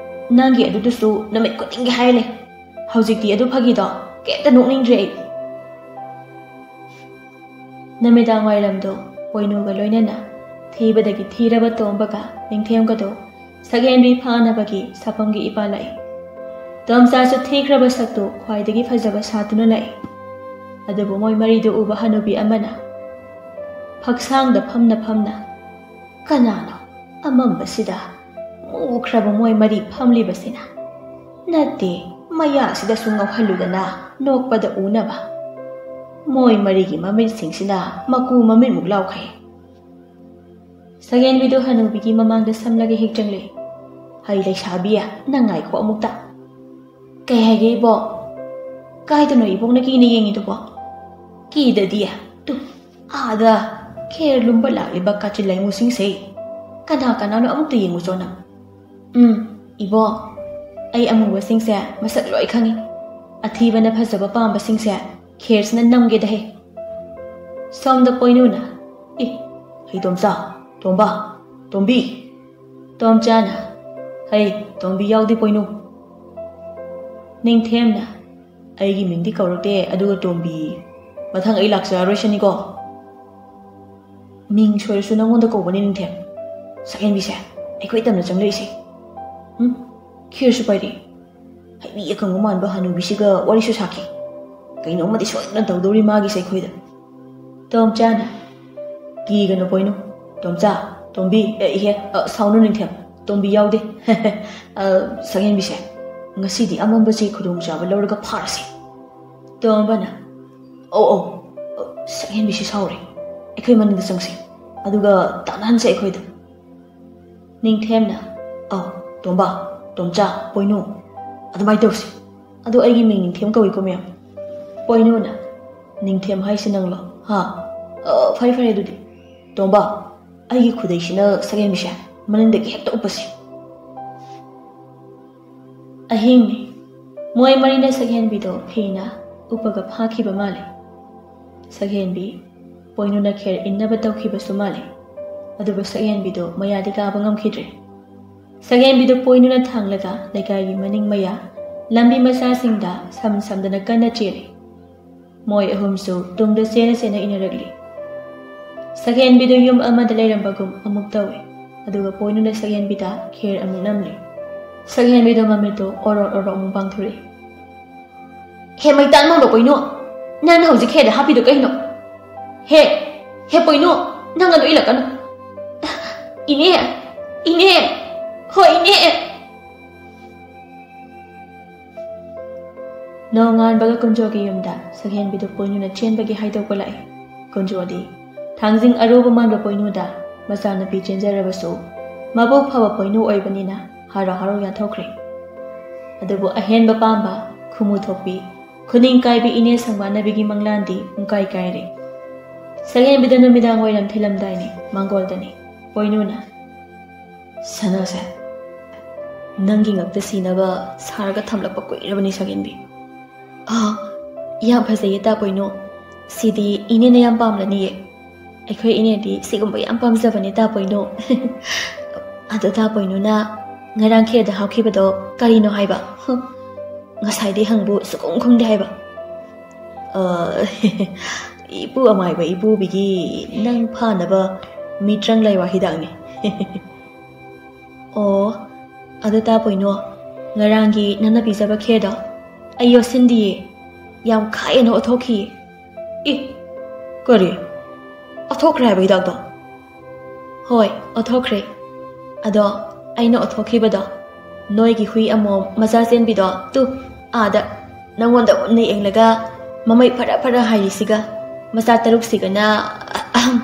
ꯅꯪꯒꯤ ꯑꯗꯨꯗꯨꯁꯨ ꯅꯨꯃꯤꯠ ꯈꯨꯗꯤꯡꯒꯤ ꯍꯥꯏ ꯂꯩ꯫ ꯍꯧꯖꯤꯛꯇꯤ ꯑꯗꯨ ꯐꯥꯒꯤꯗꯣ ꯀꯩꯝꯇ ꯅꯣꯛꯅꯤꯡꯗ꯭ꯔꯦ ꯑꯩ꯫ ꯅꯨꯃꯤꯗꯥꯡ ꯋꯥꯏꯔꯝꯗꯣ ꯄꯣꯏꯅꯨꯒ ꯂꯣꯏꯅꯅ ꯊꯤꯕꯗꯒꯤ ꯊꯤꯔꯕ ꯇꯣꯝꯕꯒ ꯅꯤꯡꯊꯦꯝꯒꯗꯣ ꯁꯛꯍꯦꯟꯕꯤ ꯐꯥꯅꯕꯒꯤ ꯁꯥꯐꯝꯒꯤ ꯏꯄꯥ ꯂꯥꯛꯏ꯫ ꯇꯣꯝꯆꯥꯁꯨ ꯊꯤꯈ꯭ꯔꯕ ꯁꯛꯇꯨ ꯈ꯭ꯋꯥꯏꯗꯒꯤ ꯐꯖꯕ ꯁꯥꯗꯨꯅ ꯂꯥꯛꯏ꯫ ꯑꯗꯨꯕꯨ ꯃꯣꯏ ꯃꯔꯤꯗꯨ ꯎꯕ ꯍꯅꯨꯕꯤ ꯑꯃꯅ ꯐꯛꯁꯥꯡꯗ ꯐꯝꯅ ꯐꯝꯅ, "ꯀꯅꯥꯅꯣ ꯑꯃꯝꯕꯁꯤꯗ ꯃꯨꯈ꯭ꯔꯕ ꯃꯣꯏ ꯃꯔꯤ ꯐꯝꯂꯤꯕꯁꯤꯅ? ꯅꯠꯇꯦ, ꯃꯌꯥꯁꯤꯗꯁꯨ ꯉꯧꯍꯜꯂꯨꯗꯅ ꯅꯣꯛꯄꯗ ꯎꯅꯕ꯫ ꯃꯣꯏ ꯃꯔꯤꯒꯤ ꯃꯃꯤꯠꯁꯤꯡꯁꯤꯅ ꯃꯀꯨ ꯃꯃꯤꯠꯃꯨꯛ ꯂꯥꯎꯈꯩ꯫" ꯁꯛꯍꯦꯟꯕꯤꯗꯨ ꯍꯅꯨꯕꯤꯒꯤ ꯃꯃꯥꯡꯗ ꯁꯝꯂꯒ ꯍꯦꯛ ꯆꯪꯂꯦ꯫ "ꯍꯩ ꯂꯩꯁꯥꯕꯤ, ꯅꯪ ꯉꯥꯏꯈꯣ ꯑꯃꯨꯛꯇ꯫" "ꯀꯩ ꯍꯥꯏꯒꯦ ꯏꯕꯣꯛ?" "ꯀꯥꯏꯗꯅꯣ ꯏꯕꯣꯛꯅ ꯀꯤꯅ ꯌꯦꯡꯉꯤꯗꯨꯕꯣ?" "ꯀꯤꯗꯗꯤ꯫ ꯇꯨ, ꯑꯥꯗ ꯈꯦꯔ ꯂꯨꯝꯕ ꯂꯥꯛꯂꯤꯕ ꯀꯥꯆꯤꯟ ꯂꯩꯃꯨꯁꯤꯡꯁꯦ꯫ ꯀꯅꯥ ꯀꯅꯥꯅꯣ ꯑꯃꯨꯛꯇ ꯌꯦꯡꯉꯨꯆꯣ ꯅꯪ꯫" "ꯎꯝ, ꯏꯕꯣꯛ, ꯑꯩ ꯑꯃꯨꯕꯁꯤꯡꯁꯦ ꯃꯁꯛ ꯂꯣꯏ ꯈꯪꯉꯤ꯫ ꯑꯊꯤꯕꯅ ꯐꯖꯕ ꯄꯥꯝꯕꯁꯤꯡꯁꯦ ꯈꯦꯔꯁꯤꯅ ꯅꯝꯒꯦꯗ ꯍꯦ꯫" ꯁꯣꯝꯗ ꯄꯣꯏꯅꯨꯅ, "ꯑꯦ, ꯍꯩ ꯇꯣꯝꯆꯥ, ꯇꯣꯝꯕ, ꯇꯣꯝꯕꯤ꯫" ꯇꯣꯝꯆꯥꯅ, "ꯍꯩ, ꯇꯣꯝꯕꯤ ꯌꯥꯎꯗꯦ ꯄꯣꯏꯅꯨ꯫" ꯅꯤꯡꯊꯦꯝꯅ, "ꯑꯩꯒꯤ ꯃꯤꯡꯗꯤ ꯀꯧꯔꯛꯇꯦ, ꯑꯗꯨꯒ ꯇꯣꯝꯕꯤ, ꯃꯊꯪ ꯑꯩ ꯂꯥꯛꯆꯔꯔꯣꯏꯁꯤꯅꯤꯀꯣ꯫" "ꯃꯤꯡ ꯁꯣꯏꯔꯁꯨ ꯅꯪꯉꯣꯟꯗ ꯀꯧꯕꯅꯤ ꯅꯤꯡꯊꯦꯝ꯫ ꯁꯛꯍꯦꯟꯕꯤꯁꯦ ꯑꯩꯈꯣꯏ ꯇꯝꯅ ꯆꯪꯂꯛꯏꯁꯦ꯫ ꯎꯝ, ꯈꯦꯔꯁꯨ ꯄꯥꯏꯔꯛꯏ꯫ ꯍꯩꯕꯤ ꯑꯀꯪꯕ ꯃꯥꯟꯕ ꯍꯅꯨꯕꯤꯁꯤꯒ ꯋꯥꯔꯤꯁꯨ ꯁꯥꯈꯤ꯫ ꯀꯩꯅꯣꯝꯃꯗꯤ ꯁꯣꯏꯗꯅ ꯇꯧꯗꯧꯔꯤ ꯃꯥꯒꯤꯁꯦ ꯑꯩꯈꯣꯏꯗ꯫" ꯇꯣꯝꯆꯥꯅ, "ꯀꯤꯒꯅꯨ ꯄꯣꯏꯅꯨ꯫ ꯇꯣꯝꯆꯥ, ꯇꯣꯝꯕꯤ, ꯑꯦ, ꯏꯍꯦ, ꯑ, ꯁꯥꯎꯅꯨ ꯅꯤꯡꯊꯦꯝ, ꯇꯣꯝꯕꯤ ꯌꯥꯎꯗꯦ꯫ ꯑ, ꯁꯛꯍꯦꯟꯕꯤꯁꯦ, ꯉꯁꯤꯗꯤ ꯑꯃꯝꯕꯁꯤ ꯈꯨꯗꯣꯡꯆꯥꯕ ꯂꯧꯔꯒ ꯐꯥꯔꯁꯤ꯫" ꯇꯣꯝꯕꯅ, "ꯑꯧ, ꯑꯧ, ꯑ, ꯁꯛꯍꯦꯟꯕꯤꯁꯤ ꯁꯥꯎꯔꯦ꯫ ꯑꯩꯈꯣꯏ ꯃꯅꯤꯡꯗ ꯆꯪꯁꯤ, ꯑꯗꯨꯒ ꯇꯥꯟꯅꯍꯟꯁꯦ ꯑꯩꯈꯣꯏꯗ꯫" ꯅꯤꯡꯊꯦꯝꯅ, "ꯑꯧ, ꯇꯣꯝꯕ, ꯇꯣꯝꯆꯥ, ꯄꯣꯏꯅꯨ, ꯑꯗꯨꯃꯥꯏꯅ ꯇꯧꯁꯤ꯫ ꯑꯗꯣ ꯑꯩꯒꯤ ꯃꯤꯡ ꯅꯤꯡꯊꯦꯝ ꯀꯧꯏꯀꯣ ꯃꯌꯥꯝ꯫" ꯄꯣꯏꯅꯨꯅ, "ꯅꯤꯡꯊꯦꯝ ꯍꯥꯏꯁꯤ ꯅꯪꯂꯣ? ꯍꯥ? ꯑ, ꯐꯔꯦ, ꯐꯔꯦ ꯑꯗꯨꯗꯤ꯫ ꯇꯣꯝꯕ, ꯑꯩꯒꯤ ꯈꯨꯗꯩꯁꯤꯅ ꯁꯛꯍꯦꯟꯕꯤꯁꯦ ꯃꯅꯤꯡꯗꯒꯤ ꯍꯦꯛꯇ ꯎꯞꯄꯁꯤ꯫" ꯑꯍꯤꯡꯅꯤ꯫ ꯃꯣꯏ ꯃꯔꯤꯅ ꯁꯛꯍꯦꯟꯕꯤꯗꯣ ꯐꯤꯅ ꯎꯞꯄꯒ ꯐꯥꯈꯤꯕ ꯃꯥꯜꯂꯤ꯫ ꯁꯛꯍꯦꯟꯕꯤ ꯄꯣꯏꯅꯨꯅ ꯈꯦꯔ ꯏꯟꯅꯕ ꯇꯧꯈꯤꯕꯁꯨ ꯃꯥꯜꯂꯤ꯫ ꯑꯗꯨꯕꯨ ꯁꯛꯍꯦꯟꯕꯤꯗꯣ ꯃꯌꯥꯗꯤ ꯀꯥꯕ ꯉꯝꯈꯤꯗ꯭ꯔꯦ꯫ ꯁꯛꯍꯦꯟꯕꯤꯗꯨ ꯄꯣꯏꯅꯨꯅ ꯊꯥꯡꯂꯒ ꯂꯩꯀꯥꯏꯒꯤ ꯃꯅꯤꯡ ꯃꯌꯥ ꯂꯝꯕꯤ ꯃꯆꯥꯁꯤꯡꯗ ꯁꯝ ꯁꯝꯗꯅ ꯀꯟꯅ ꯆꯦꯜꯂꯤ꯫ ꯃꯣꯏ ꯑꯍꯨꯝꯁꯨ ꯇꯨꯡꯗ ꯆꯦꯟꯅ ꯆꯦꯟꯅ ꯏꯟꯅꯔꯛꯂꯤ꯫ ꯁꯛꯍꯦꯟꯕꯤꯗꯨ ꯌꯨꯝ ꯑꯃꯗ ꯂꯩꯔꯝꯕꯒꯨꯝ ꯑꯃꯨꯛ ꯇꯧꯏ꯫ ꯑꯗꯨꯒ ꯄꯣꯏꯅꯨꯅ ꯁꯛꯍꯦꯟꯕꯤꯗ ꯈꯦꯔ ꯑꯃꯨꯛ ꯅꯝꯂꯤ꯫ ꯁꯛꯍꯦꯟꯕꯤꯗꯨ ꯃꯃꯤꯠꯇꯨ ꯑꯣꯔꯣꯛ ꯑꯣꯔꯣꯛ ꯑꯃꯨꯛ ꯄꯥꯡꯊꯣꯔꯛꯏ꯫ "ꯍꯦ ꯃꯩꯇꯥꯟ ꯃꯧꯗ ꯄꯣꯏꯅꯨ, ꯅꯪꯅ ꯍꯧꯖꯤꯛ ꯈꯦꯔꯗ ꯍꯥꯞꯄꯤꯗꯨ ꯀꯩꯅꯣ? ꯍꯦ, ꯍꯦ ꯄꯣꯏꯅꯨ, ꯅꯪ ꯑꯗꯨ ꯏꯜꯂꯛꯀꯅꯨ꯫ ꯏꯅꯦ, ꯏꯅꯦ, ꯍꯣꯏ ꯏꯅꯦ!" ꯅꯣꯡꯉꯥꯟꯕꯒ ꯀꯨꯟꯖꯣꯒꯤ ꯌꯨꯝꯗ ꯁꯛꯍꯦꯟꯕꯤꯗꯨ ꯄꯣꯏꯅꯨꯅ ꯆꯦꯟꯕꯒꯤ ꯍꯥꯏꯗꯣꯛꯄ ꯂꯥꯛꯏ꯫ ꯀꯨꯟꯖꯣꯗꯤ ꯊꯥꯡꯖꯤꯡ ꯑꯔꯨꯕ ꯃꯥꯟꯕ ꯄꯣꯏꯅꯨꯗ ꯃꯆꯥꯅꯨꯄꯤ ꯆꯦꯟꯖꯔꯕꯁꯨ, ꯃꯕꯨꯛ ꯐꯕ ꯄꯣꯏꯅꯨ ꯑꯣꯏꯕꯅꯤꯅ ꯍꯔꯥꯎ ꯍꯔꯥꯎ ꯌꯥꯟꯊꯣꯛꯈ꯭ꯔꯦ꯫ ꯑꯗꯨꯕꯨ ꯑꯍꯦꯟꯕ ꯄꯥꯝꯕ ꯈꯨꯃꯨ ꯊꯣꯛꯄꯤ, ꯈꯨꯅꯤꯡ ꯀꯥꯏꯕꯤ ꯏꯅꯦ ꯁꯪꯕꯥꯅꯕꯤꯒꯤ ꯃꯪꯂꯥꯟꯗꯤ ꯄꯨꯡꯀꯥꯏ ꯀꯥꯏꯔꯦ꯫ ꯁꯛꯍꯦꯟꯕꯤꯗ ꯅꯨꯃꯤꯗꯥꯡ ꯋꯥꯏꯔꯝ ꯊꯤꯜꯂꯝꯗꯥꯏꯅꯤ ꯃꯥꯡꯒꯣꯜꯗꯅꯤ꯫ ꯄꯣꯏꯅꯨꯅ, "ꯁꯅꯥꯁꯦ, ꯅꯪꯒꯤ ꯉꯛꯇ ꯁꯤꯅꯕ ꯁꯥꯔꯒ ꯊꯝꯂꯛꯄ ꯀꯨꯏꯔꯕꯅꯤ ꯁꯛꯍꯦꯟꯕꯤ꯫ ꯑꯥ, ꯌꯥꯝ ꯐꯖꯩꯌꯦ ꯇꯥ ꯄꯣꯏꯅꯨ꯫ ꯁꯤꯗꯤ ꯏꯅꯦꯅ ꯌꯥꯝ ꯄꯥꯝꯂꯅꯤꯌꯦ꯫ ꯑꯩꯈꯣꯏ ꯏꯅꯦꯗꯤ ꯁꯤꯒꯨꯝꯕ ꯌꯥꯝ ꯄꯥꯝꯖꯕꯅꯦ ꯇꯥ ꯄꯣꯏꯅꯨ꯫" "ꯑꯗꯣ ꯇꯥ ꯄꯣꯏꯅꯨꯅ ꯉꯔꯥꯡ ꯈꯦꯔꯗ ꯍꯥꯞꯈꯤꯕꯗꯣ ꯀꯔꯤꯅꯣ ꯍꯥꯏꯕ? ꯍꯨꯝ, ꯉꯁꯥꯏꯗꯩ ꯍꯪꯕꯨ ꯁꯨꯈꯨꯝ ꯈꯨꯝꯗꯦ ꯍꯥꯏꯕ꯫" "ꯑ, ꯏꯄꯨ ꯑꯃꯥꯏꯕ ꯏꯕꯣꯕꯤꯒꯤ ꯅꯪ ꯐꯥꯅꯕ ꯃꯤꯇ꯭ꯔꯪ ꯂꯥꯏꯋꯥ ꯍꯤꯗꯥꯛꯅꯤ꯫" "ꯑꯣ, ꯑꯗꯨ ꯇꯥ ꯄꯣꯏꯅꯣ, ꯉꯔꯥꯡꯒꯤ ꯅꯪꯅ ꯄꯤꯖꯕ ꯈꯦꯔꯗꯣ ꯑꯩ ꯌꯣꯠꯁꯤꯟꯗꯤꯌꯦ, ꯌꯥꯝ ꯈꯥꯏꯑꯦꯅ ꯑꯣꯊꯣꯛꯈꯤꯌꯦ꯫" "ꯏ, ꯀꯔꯤ? ꯑꯣꯊꯣꯛꯈ꯭ꯔꯦ ꯍꯥꯏꯕ ꯍꯤꯗꯥꯛꯇꯣ?" "ꯍꯣꯏ, ꯑꯣꯊꯣꯛꯈ꯭ꯔꯦ꯫ ꯑꯗꯣ ꯑꯩꯅ ꯑꯣꯊꯣꯛꯈꯤꯕꯗꯣ ꯅꯣꯏꯒꯤ ꯍꯨꯏ ꯑꯃꯣꯝ ꯃꯆꯥ ꯆꯦꯟꯕꯤꯗꯣ, ꯇꯨ, ꯑꯥꯗ ꯅꯪꯉꯣꯟꯗ ꯃꯨꯟꯅ ꯌꯦꯡꯂꯒ ꯃꯃꯩ ꯐꯔ ꯐꯔ ꯍꯥꯏꯔꯤꯁꯤꯒ, ꯃꯆꯥ ꯇꯔꯨꯛꯁꯤꯒꯅ, ꯑꯍꯝ꯫"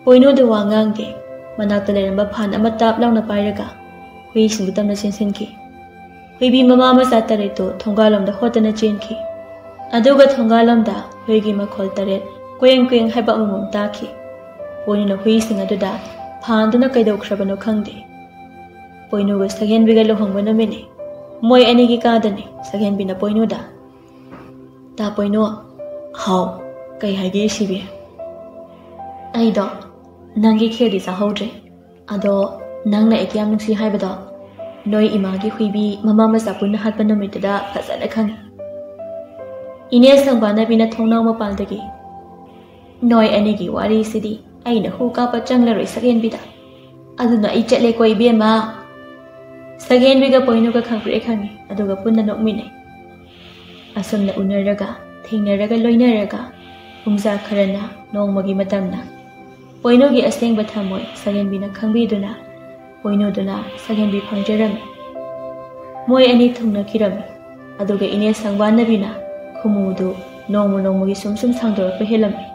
ꯄꯣꯏꯅꯨꯗ ꯋꯥ ꯉꯥꯡꯗꯦ꯫ ꯃꯅꯥꯛꯇ ꯂꯩꯔꯝꯕ ꯐꯥꯟ ꯑꯃ ꯇꯥꯞ ꯂꯥꯎꯅ ꯄꯥꯏꯔꯒ ꯍꯨꯏꯁꯤꯡꯗꯨ ꯇꯝꯅ ꯆꯦꯟꯁꯤꯟꯈꯤ꯫ ꯍꯨꯏꯕꯤ ꯃꯃꯥ ꯃꯆꯥ ꯇꯔꯦꯠꯇꯨ ꯊꯣꯡꯒꯥꯜꯂꯣꯝꯗ ꯍꯣꯠꯇꯅ ꯆꯦꯟꯈꯤ꯫ ꯑꯗꯨꯒ ꯊꯣꯡꯒꯥꯜꯂꯣꯝꯗ ꯍꯨꯏꯒꯤ ꯃꯈꯣꯜ ꯇꯔꯦꯠ ꯀ꯭ꯋꯦꯡ ꯀ꯭ꯋꯦꯡ ꯍꯥꯏꯕ ꯑꯃꯃꯝ ꯇꯥꯈꯤ꯫ ꯄꯣꯏꯅꯨꯅ ꯍꯨꯏꯁꯤꯡ ꯑꯗꯨꯗ ꯐꯥꯟꯗꯨꯅ ꯀꯩꯗꯧꯈ꯭ꯔꯕꯅꯣ ꯈꯪꯗꯦ꯫ ꯄꯣꯏꯅꯨꯒ ꯁꯛꯍꯦꯟꯕꯤꯒ ꯂꯨꯍꯣꯡꯕ ꯅꯨꯃꯤꯠꯅꯤ꯫ ꯃꯣꯏ ꯑꯅꯤꯒꯤ ꯀꯥꯗꯅꯤ꯫ ꯁꯛꯍꯦꯟꯕꯤꯅ ꯄꯣꯏꯅꯨꯗ, "ꯇꯥ ꯄꯣꯏꯅꯨ꯫" "ꯍꯥꯎ, ꯀꯩ ꯍꯥꯏꯒꯦ ꯏꯁꯤꯕꯤ?" "ꯑꯩꯗꯣ ꯅꯪꯒꯤ ꯈꯦꯔꯗꯤ ꯆꯥꯍꯧꯗ꯭ꯔꯦ, ꯑꯗꯣ ꯅꯪꯅ ꯑꯩ ꯀꯌꯥꯝ ꯅꯨꯡꯁꯤ ꯍꯥꯏꯕꯗꯣ ꯅꯣꯏ ꯏꯃꯥꯒꯤ ꯍꯨꯏꯕꯤ ꯃꯃꯥ ꯃꯆꯥ ꯄꯨꯟꯅ ꯍꯥꯠꯄ ꯅꯨꯃꯤꯠꯇꯨꯗ ꯐꯖꯅ ꯈꯪꯉꯤ꯫ ꯏꯅꯦ ꯁꯪꯕꯥꯅꯕꯤꯅ ꯊꯣꯡꯅꯥꯎ ꯃꯄꯥꯟꯗꯒꯤ ꯅꯣꯏ ꯑꯅꯤꯒꯤ ꯋꯥꯔꯤꯁꯤꯗꯤ ꯑꯩꯅ ꯍꯨ ꯀꯥꯞꯄ ꯆꯪꯂꯔꯣꯏ ꯁꯛꯍꯦꯟꯕꯤꯗ꯫ ꯑꯗꯨꯅ ꯑꯩ ꯆꯠꯂꯦꯀꯣ ꯏꯕꯦꯝꯃ꯫ ꯁꯛꯍꯦꯟꯕꯤꯒ ꯄꯣꯏꯅꯨꯒ ꯈꯪꯄ꯭ꯔꯦꯛ ꯈꯪꯉꯤ, ꯑꯗꯨꯒ ꯄꯨꯟꯅ ꯅꯣꯛꯃꯤꯟꯅꯩ꯫ ꯑꯁꯨꯝꯅ ꯎꯅꯔꯒ, ꯊꯦꯡꯅꯔꯒ, ꯂꯣꯏꯅꯔꯒ ꯄꯨꯡꯖꯥ ꯈꯔꯅ ꯅꯣꯡꯃꯒꯤ ꯃꯇꯝꯅ ꯄꯣꯏꯅꯨꯒꯤ ꯑꯁꯦꯡꯕ ꯊꯝꯃꯣꯏ ꯁꯛꯍꯦꯟꯕꯤꯅ ꯈꯪꯕꯤꯗꯨꯅ ꯄꯣꯏꯅꯨꯗꯨꯅ ꯁꯛꯍꯦꯟꯕꯤ ꯐꯪꯖꯔꯝꯃꯤ꯫ ꯃꯣꯏ ꯑꯅꯤ ꯊꯨꯡꯅꯈꯤꯔꯝꯃꯤ꯫ ꯑꯗꯨꯒ ꯏꯅꯦ ꯁꯪꯕꯥꯅꯕꯤꯅ ꯈꯨꯃꯨꯗꯨ ꯅꯣꯡꯃ ꯅꯣꯡꯃꯒꯤ ꯁꯨꯝ ꯁꯨꯝ ꯁꯥꯡꯗꯣꯔꯛꯄ ꯍꯦꯜꯂꯝꯃꯤ꯫